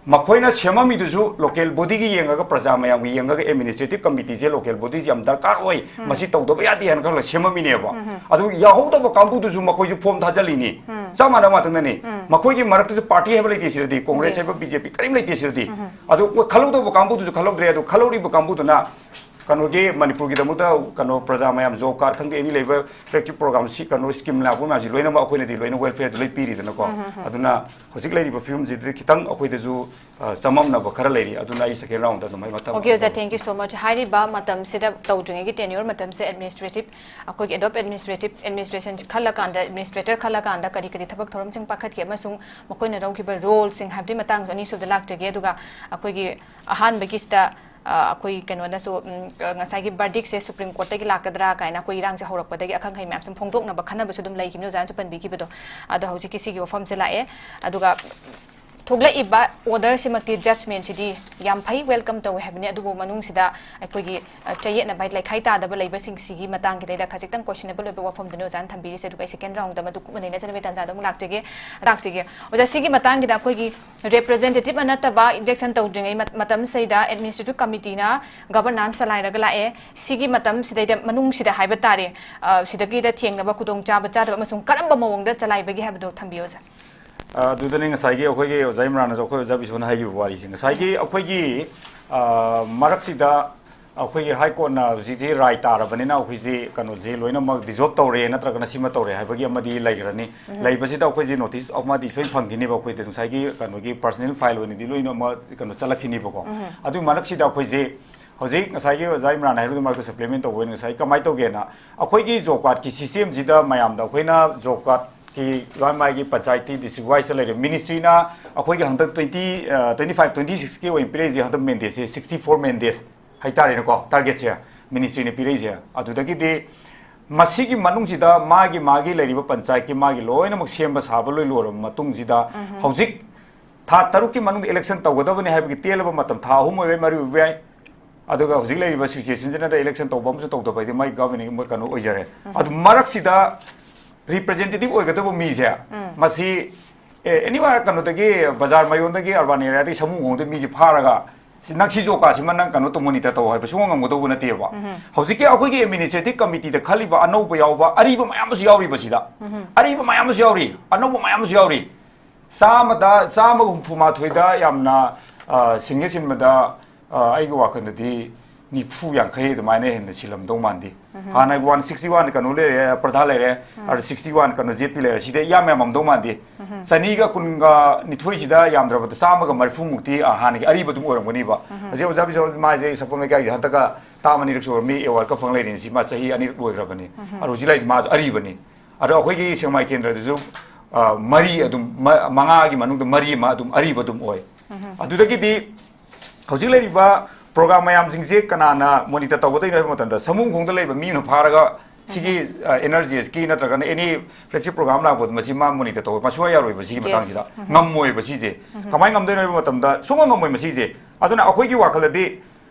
ꯃꯈꯣꯏꯅ ꯁꯦꯝꯃꯝꯃꯤꯗꯨꯁꯨ ꯂꯣꯀꯦꯜ ꯕꯣꯗꯤꯒꯤ ꯌꯦꯡꯉꯒ, ꯄ꯭ꯔꯖꯥ ꯃꯌꯥꯝꯒꯤ ꯌꯦꯡꯉꯒ ꯑꯦꯗꯃꯤꯅꯤꯁꯇ꯭ꯔꯦꯇꯤꯚ ꯀꯃꯤꯇꯤꯁꯦ ꯂꯣꯀꯦꯜ ꯕꯣꯗꯤꯁꯦ ꯌꯥꯝ ꯗꯔꯀꯥꯔ ꯑꯣꯏ, ꯃꯁꯤ ꯇꯧꯗꯕ ꯌꯥꯗꯦ ꯍꯥꯏꯅ ꯈꯜꯂꯒ ꯁꯦꯝꯃꯝꯃꯤꯅꯦꯕ꯫ ꯑꯗꯨ ꯌꯥꯍꯧꯗꯕ ꯀꯥꯡꯕꯨꯗꯨꯁꯨ ꯃꯈꯣꯏꯁꯨ ꯐꯣꯔꯝ ꯊꯥꯖꯤꯜꯂꯤꯅꯤ꯫ ꯆꯞ ꯃꯥꯟꯅꯕ ꯉꯥꯛꯇꯅꯤ꯫ ꯃꯈꯣꯏꯒꯤ ꯃꯔꯛꯇꯁꯨ ꯄꯥꯔꯇꯤ ꯍꯥꯏꯕ ꯂꯩꯇꯦ ꯁꯤꯗꯗꯤ, ꯀꯣꯡꯒ꯭ꯔꯦꯁ ꯍꯥꯏꯕ, ꯕꯤ ꯖꯦ ꯄꯤ ꯀꯔꯤꯝ ꯂꯩꯇꯦ ꯁꯤꯗꯗꯤ꯫ ꯑꯗꯨ ꯈꯜꯍꯧꯗꯕ ꯀꯥꯡꯕꯨꯗꯨꯁꯨ ꯈꯜꯍꯧꯗ꯭ꯔꯦ꯫ ꯑꯗꯨ ꯈꯜꯍꯧꯔꯤꯕ ꯀꯥꯡꯕꯨꯗꯨꯅ ꯀꯩꯅꯣꯒꯤ ꯃꯅꯤꯄꯨꯔꯒꯤꯗꯃꯛꯇ ꯀꯩꯅꯣ ꯄ꯭ꯔꯖꯥ ꯃꯌꯥꯝ ꯖꯣꯕ ꯀꯥꯔꯗ ꯈꯪꯗꯦ, ꯑꯦꯅꯤ ꯂꯩꯕ ꯐ꯭ꯂꯦꯒꯁꯤꯞ ꯄ꯭ꯔꯣꯒ꯭ꯔꯥꯝ ꯁꯤ ꯀꯩꯅꯣ ꯁ꯭ꯀꯤꯝ ꯂꯥꯛꯄ ꯃꯌꯥꯝꯁꯤ ꯂꯣꯏꯅꯃꯛ ꯑꯩꯈꯣꯏꯅꯗꯤ ꯂꯣꯏꯅ ꯋꯦꯜꯐꯤꯌꯔꯗ ꯂꯣꯏ ꯄꯤꯔꯤꯗꯅꯀꯣ꯫ ꯑꯗꯨꯅ ꯍꯧꯖꯤꯛ ꯂꯩꯔꯤꯕ ꯐꯤꯕꯝꯁꯤꯗꯤ ꯈꯤꯇꯪ ꯑꯩꯈꯣꯏꯗꯁꯨ, ꯑ, ꯆꯃꯝꯅꯕ ꯈꯔ ꯂꯩꯔꯤ꯫ ꯑꯗꯨꯅ ꯑꯩ ꯁꯦꯀꯦꯟ ꯔꯥꯎꯟꯗ ꯑꯗꯨꯃꯥꯏꯅ ꯃꯇꯝ ꯑꯣꯀꯦ, ꯑꯣꯖꯥ, ꯑꯗꯨꯝ thank you so much꯫ ꯍꯥꯏꯔꯤꯕ ꯃꯇꯝꯁꯤꯗ ꯇꯧꯗ꯭ꯔꯤꯉꯩꯒꯤ ꯇꯦꯟꯌꯣꯔ ꯃꯇꯝꯁꯦ ꯑꯦꯗꯃꯤꯅꯤꯁꯇ꯭ꯔꯦꯇꯤꯚ, ꯑꯩꯈꯣꯏꯒꯤ ꯑꯦꯗꯣꯞ ꯑꯦꯗꯃꯤꯅꯤꯁꯇ꯭ꯔꯦꯇꯤꯚ, ꯑꯦꯗꯃꯤꯅꯤꯁꯇ꯭ꯔꯦꯁꯟ ꯈꯜꯂꯀꯥꯟꯗ, ꯑꯦꯗꯃꯤꯅꯤꯁꯇ꯭ꯔꯦꯇꯔ ꯈꯜꯂꯀꯥꯟꯗ ꯀꯔꯤ ꯀꯔꯤ ꯊꯕꯛ ꯊꯧꯔꯝꯁꯤꯡ ꯄꯥꯏꯈꯠꯀꯦ ꯑꯃꯁꯨꯡ ꯃꯈꯣꯏꯅ ꯂꯧꯈꯤꯕ ꯔꯣꯜꯁꯤꯡ ꯍꯥꯏꯕꯗꯤ ꯃꯇꯥꯡꯁꯨ ꯑꯅꯤꯁꯨꯕꯗ ꯂꯥꯛꯆꯒꯦ꯫ ꯑꯗꯨꯒ ꯑꯩꯈꯣꯏꯒꯤ ꯑꯍꯥꯟꯕꯒꯤꯁꯤꯗ ꯑ, ꯑꯩꯈꯣꯏ ꯀꯩꯅꯣꯅꯁꯨ, ꯎꯝ, ꯑ, ꯉꯁꯥꯏꯒꯤ verdictꯁꯦ Supreme Courtꯇꯒꯤ ꯂꯥꯛꯀꯗ꯭ꯔꯥ ꯀꯥꯏꯅ ꯑꯩꯈꯣꯏ ꯏꯔꯥꯡꯁꯦ ꯍꯧꯔꯛꯄꯗꯒꯤ ꯑꯈꯪ ꯑꯍꯩ ꯃꯌꯥꯝ ꯁꯨꯝ ꯐꯣꯡꯗꯣꯛꯅꯕ ꯈꯟꯅꯕꯁꯨ ꯑꯗꯨꯝ ꯂꯩꯈꯤꯕꯅꯤ, ꯑꯣꯖꯥꯅꯁꯨ ꯄꯟꯕꯤꯈꯤꯕꯗꯣ꯫ ꯑꯗꯣ ꯍꯧꯖꯤꯛꯀꯤ ꯁꯤꯒꯤ ꯋꯥꯐꯝꯁꯦ ꯂꯥꯛꯑꯦ꯫ ꯑꯗꯨꯒ ꯊꯣꯛꯂꯛꯏꯕ orderꯁꯤꯃꯛꯇꯤ, judgmentꯁꯤꯗꯤ ꯌꯥꯝ ꯐꯩ, welcome ꯇꯧꯋꯦ ꯍꯥꯏꯕꯅꯤ꯫ ꯑꯗꯨꯕꯨ ꯃꯅꯨꯡꯁꯤꯗ ꯑꯩꯈꯣꯏꯒꯤ, ꯑ, ꯆꯌꯦꯠꯅꯕ, ꯂꯩꯈꯥꯏ ꯇꯥꯗꯕ ꯂꯩꯕꯁꯤꯡꯁꯤꯒꯤ ꯃꯇꯥꯡꯒꯤꯗꯩꯗ ꯈꯖꯤꯛꯇꯪ questionable ꯑꯣꯏꯕ ꯋꯥꯐꯝꯗꯨꯅꯤ ꯑꯣꯖꯥꯅ ꯊꯝꯕꯤꯔꯤꯁꯦ꯫ ꯑꯗꯨꯒ ꯑꯩ second roundꯗ ꯃꯗꯨ ꯀꯨꯞꯅ ꯅꯩꯅꯖꯅꯕꯒꯤ ꯇꯥꯟꯖꯥꯗ ꯑꯃꯨꯛ ꯂꯥꯛꯆꯒꯦ, ꯂꯥꯛꯆꯒꯦ꯫ ꯑꯣꯖꯥ, ꯁꯤꯒꯤ ꯃꯇꯥꯡꯒꯤꯗ ꯑꯩꯈꯣꯏꯒꯤ representative ꯅꯠꯇꯕ election ꯇꯧꯗ꯭ꯔꯤꯉꯩ ꯃꯠ-, ꯃꯇꯝꯁꯤꯗꯩꯗ administrative committeeꯅ governance ꯆꯂꯥꯏꯔꯒ ꯂꯥꯛꯑꯦ꯫ ꯁꯤꯒꯤ ꯃꯇꯝꯁꯤꯗꯩꯗ, ꯃꯅꯨꯡꯁꯤꯗ ꯍꯥꯏꯕ ꯇꯥꯔꯦ, ꯑ, ꯁꯤꯗꯒꯤꯗ ꯊꯦꯡꯅꯕ ꯈꯨꯗꯣꯡꯆꯥꯕ ꯆꯥꯗꯕ ꯑꯃꯁꯨꯡ ꯀꯔꯝꯕ ꯃꯑꯣꯡꯗ ꯆꯂꯥꯏꯕꯒꯦ ꯍꯥꯏꯕꯗꯣ ꯊꯝꯕꯤꯌꯨ, ꯑꯣꯖꯥ꯫ ꯑ, ꯑꯗꯨꯗꯅꯤ ꯉꯁꯥꯏꯒꯤ ꯑꯩꯈꯣꯏꯒꯤ ꯑꯣꯖꯥ ꯏꯝꯔꯥꯟꯅꯁꯨ ꯑꯩꯈꯣꯏ ꯑꯣꯖꯥ ꯕꯤꯁꯣꯅ ꯍꯥꯏꯈꯤꯕ ꯋꯥꯔꯤꯁꯦ꯫ ꯉꯁꯥꯏꯒꯤ ꯑꯩꯈꯣꯏꯒꯤ, ꯑ, ꯃꯔꯛꯁꯤꯗ ꯑꯩꯈꯣꯏꯒꯤ High Courtꯅ ꯍꯧꯖꯤꯛꯁꯤ ꯔꯥꯏ ꯇꯥꯔꯕꯅꯤꯅ ꯑꯩꯈꯣꯏꯁꯤ ꯀꯩꯅꯣꯁꯤ ꯂꯣꯏꯅꯃꯛ dissolve ꯇꯧꯔꯦ ꯅꯠꯇ꯭ꯔꯒꯅ ꯁꯤꯃ ꯇꯧꯔꯦ ꯍꯥꯏꯕꯒꯤ ꯑꯃꯗꯤ ꯂꯩꯈ꯭ꯔꯅꯤ꯫ ꯎꯝ꯫ ꯂꯩꯕꯁꯤꯗ ꯑꯩꯈꯣꯏꯁꯤ notice ꯑꯃꯗꯤ ꯁꯣꯏ ꯐꯪꯈꯤꯅꯤꯕ, ꯑꯩꯈꯣꯏꯗ ꯉꯁꯥꯏꯒꯤ ꯀꯩꯅꯣꯒꯤ personal file ꯑꯣꯏꯅꯗꯤ ꯂꯣꯏꯅꯃꯛ ꯀꯩꯅꯣ ꯆꯠꯂꯛꯈꯤꯅꯤꯕꯀꯣ꯫ ꯎꯝ꯫ ꯑꯗꯨꯒꯤ ꯃꯔꯛꯁꯤꯗ ꯑꯩꯈꯣꯏꯁꯤ ꯍꯧꯖꯤꯛ ꯉꯁꯥꯏꯒꯤ ꯑꯣꯖꯥ ꯏꯝꯔꯥꯟ ꯍꯥꯏꯕꯗꯨꯒꯤ ꯃꯔꯛꯇ supplement ꯇꯧꯕ ꯑꯣꯏꯅ ꯉꯁꯥꯏ ꯀꯃꯥꯏꯅ ꯇꯧꯒꯦꯅ, ꯑꯩꯈꯣꯏꯒꯤ job cardꯀꯤ systemꯁꯤꯗ ꯃꯌꯥꯝꯗ ꯑꯩꯈꯣꯏꯅ job cardꯀꯤ ꯂꯣꯏ ꯃꯥꯒꯤ ꯄꯟꯆꯥꯌꯠꯀꯤ district wiseꯇ ꯂꯩꯔꯦ꯫ Ministryꯅ ꯑꯩꯈꯣꯏꯒꯤ ꯍꯟꯗꯛ twenty, ꯑ, twenty five, twenty sixꯀꯤ ꯑꯣꯏꯅ ꯄꯤꯔꯛꯏꯁꯦ, ꯍꯟꯗꯛ mandateꯁꯦ sixty four mandates ꯍꯥꯏꯇꯥꯔꯦꯅꯦꯀꯣ, targetꯁꯦ Ministryꯅ ꯄꯤꯔꯛꯏꯁꯦ꯫ ꯑꯗꯨꯗꯒꯤꯗꯤ ꯃꯁꯤꯒꯤ ꯃꯅꯨꯡꯁꯤꯗ ꯃꯥꯒꯤ, ꯃꯥꯒꯤ ꯂꯩꯔꯤꯕ ꯄꯟꯆꯥꯌꯠꯀꯤ ꯃꯥꯒꯤ ꯂꯣꯏꯅꯃꯛ ꯁꯦꯝꯕ ꯁꯥꯕ ꯂꯣꯏ ꯂꯣꯏꯔꯕ ꯃꯇꯨꯡꯁꯤꯗ, ꯎꯝ꯫ ꯍꯧꯖꯤꯛ ꯊꯥ ꯇꯔꯨꯛꯀꯤ ꯃꯅꯨꯡꯗ election ꯇꯧꯒꯗꯕꯅꯤ ꯍꯥꯏꯕꯒꯤ ꯇꯦꯜꯂꯕ ꯃꯇꯝ, ꯊꯥ ꯑꯍꯨꯝ ꯑꯣꯏꯕ ꯌꯥꯏ, ꯃꯔꯤ ꯑꯣꯏꯕ ꯌꯥꯏ, ꯑꯗꯨꯒ ꯍꯧꯖꯤꯛ ꯂꯩꯔꯤꯕ situationꯁꯤꯅꯗ election ꯇꯧꯕ ꯑꯃꯁꯨ ꯇꯧꯗꯕ ꯍꯥꯏꯗꯤ ꯃꯥꯒꯤ governing ꯀꯩꯅꯣ ꯑꯣꯏꯖꯔꯦ꯫ ꯎꯝ꯫ ꯑꯗꯨ ꯃꯔꯛꯁꯤꯗ representative ꯑꯣꯏꯒꯗꯕ ꯃꯤꯁꯦ, ꯎꯝ꯫ ꯃꯁꯤ, ꯑꯦ, anywhere ꯀꯩꯅꯣꯗꯒꯤ, ꯕꯖꯥꯔ ꯃꯌꯣꯟꯗꯒꯤ, urban areaꯗꯒꯤ ꯁꯥꯃꯨꯈꯣꯡꯗꯒꯤ ꯃꯤꯁꯦ ꯐꯥꯔꯒ, "ꯁꯤ ꯅꯪ ꯁꯤ job cardꯁꯤꯃ ꯅꯪ ꯀꯩꯅꯣ ꯇꯧ, monitor ꯇꯧ" ꯍꯥꯏꯕ ꯁꯨꯡꯉꯝ ꯉꯝꯒꯗꯧꯕ ꯅꯠꯇꯦꯕ꯫ ꯎꯝ꯫ ꯍꯧꯖꯤꯛꯀꯤ ꯑꯩꯈꯣꯏꯒꯤ administrative committeeꯗ ꯈꯜꯂꯤꯕ ꯑꯅꯧꯕ ꯌꯥꯎꯕ, ꯑꯔꯤꯕ ꯃꯌꯥꯝ ꯑꯃꯁꯨ ꯌꯥꯎꯔꯤꯕꯁꯤꯗ, ꯎꯝ꯫ ꯑꯔꯤꯕ ꯃꯌꯥꯝ ꯑꯃꯁꯨ ꯌꯥꯎꯔꯤ, ꯑꯅꯧꯕ ꯃꯌꯥꯝ ꯑꯃꯁꯨ ꯌꯥꯎꯔꯤ꯫ ꯆꯥꯝꯃꯗ, ꯆꯥꯝꯃꯒ ꯍꯨꯝꯐꯨ ꯃꯥꯊꯣꯏꯗ ꯌꯥꯝꯅ, ꯑ, ꯁꯤꯡꯒꯦ ꯁꯤꯟꯕꯗ, ꯑ, ꯑꯩꯒꯤ ꯋꯥꯈꯜꯗꯗꯤ ꯅꯤꯐꯨ ꯌꯥꯡꯈꯩ ꯑꯗꯨꯃꯥꯏꯅ ꯍꯦꯟꯅ ꯁꯤꯜꯂꯝꯗꯧ ꯃꯥꯟꯗꯦ꯫ ꯎꯝ꯫ ꯍꯥꯟꯅ one sixty one ꯀꯩꯅꯣ ꯂꯩꯔꯦ, ꯄ꯭ꯔꯙꯥꯟ ꯂꯩꯔꯦ, ꯎꯝ꯫ ꯑꯗ sixty one ꯀꯩꯅꯣ ꯖꯦꯠ ꯄꯤ ꯂꯩꯔꯦ, ꯁꯤꯗ ꯌꯥꯝ ꯌꯥꯝꯃꯝꯗꯧ ꯃꯥꯟꯗꯦ꯫ ꯎꯝ꯫ ꯆꯅꯤꯒ ꯀꯨꯟꯒ ꯅꯤꯊꯣꯏꯁꯤꯗ ꯌꯥꯝꯗ꯭ꯔꯕꯗ ꯆꯥꯝꯃꯒ ꯃꯔꯤꯐꯨ ꯃꯨꯛꯇꯤ, ꯑ, ꯍꯥꯟꯅꯒꯤ ꯑꯔꯤꯕ ꯑꯗꯨꯝ ꯑꯣꯏꯔꯝꯒꯅꯤꯕ꯫ ꯎꯝ꯫ ꯍꯧꯖꯤꯛ ꯑꯣꯖꯥ ꯕꯤꯁꯣ ꯃꯥꯁꯦ ꯁꯄꯣꯜ ꯂꯩꯀꯥꯏꯒꯤ ꯍꯟꯗꯛꯀ ꯇꯥꯝ ꯑꯅꯤꯔꯛ ꯁꯨꯔꯝꯃꯤ, award ꯀ ꯐꯪ ꯂꯩꯔꯤꯅꯤ꯫ ꯁꯤ ꯃꯥ ꯆꯍꯤ ꯑꯅꯤꯔꯛ ꯂꯣꯏꯈ꯭ꯔꯕꯅꯤ꯫ ꯎꯝ꯫ ꯑꯗꯣ ꯍꯧꯖꯤꯛ ꯂꯩꯔꯤꯁꯤ ꯃꯥꯁꯨ ꯑꯔꯤꯕꯅꯤ꯫ ꯑꯗꯣ ꯑꯩꯈꯣꯏꯒꯤ ꯁꯦꯛꯃꯥꯏ ꯀꯦꯟꯗ꯭ꯔꯗꯁꯨ, ꯑ, ꯃꯔꯤ ꯑꯗꯨꯝ, ꯃ-, ꯃꯉꯥꯒꯤ ꯃꯅꯨꯡꯗ ꯃꯔꯤ ꯑꯃ ꯑꯗꯨꯝ ꯑꯔꯤꯕ ꯑꯗꯨꯝ ꯑꯣꯏ꯫ ꯎꯝ꯫ ꯑꯗꯨꯗꯒꯤꯗꯤ ꯍꯧꯖꯤꯛ ꯂꯩꯔꯤꯕ ꯄ꯭ꯔꯣꯒ꯭ꯔꯥꯝ ꯃꯌꯥꯝꯁꯤꯡꯁꯦ ꯀꯅꯥꯅ ꯃꯣꯅꯤꯇꯔ ꯇꯧꯒꯗꯣꯏꯅꯣ ꯍꯥꯏꯕ ꯃꯇꯝꯗ, ꯁꯃꯨ ꯈꯣꯡꯗ ꯂꯩꯕ ꯃꯤ ꯑꯃꯅ ꯐꯥꯔꯒ ꯁꯤꯒꯤ ꯑꯦꯟ ꯑꯥꯔ ꯖꯤ ꯑꯦꯁꯀꯤ ꯅꯠꯇ꯭ꯔꯒꯅ ꯑꯦꯅꯤ ꯐ꯭ꯂꯦꯒꯁꯤꯞ ꯄ꯭ꯔꯣꯒ꯭ꯔꯥꯝ ꯂꯥꯛꯄꯗ ꯃꯁꯤ ꯃꯥ ꯃꯣꯅꯤꯇꯔ ꯇꯧꯕ ꯃꯁꯨ ꯌꯥꯔꯣꯏꯕ ꯁꯤꯒꯤ ꯃꯇꯥꯡꯁꯤꯗ꯫ ꯉꯝꯃꯣꯏꯕ ꯁꯤꯁꯦ꯫ ꯀꯃꯥꯏꯅ ꯉꯝꯗꯣꯏꯅꯣ ꯍꯥꯏꯕ ꯃꯇꯝꯗ, ꯁꯨꯡꯉꯝ ꯉꯝꯃꯣꯏ ꯃꯁꯤꯁꯦ꯫ ꯑꯗꯨꯅ ꯑꯩꯈꯣꯏꯒꯤ ꯋꯥꯈꯜꯗꯗꯤ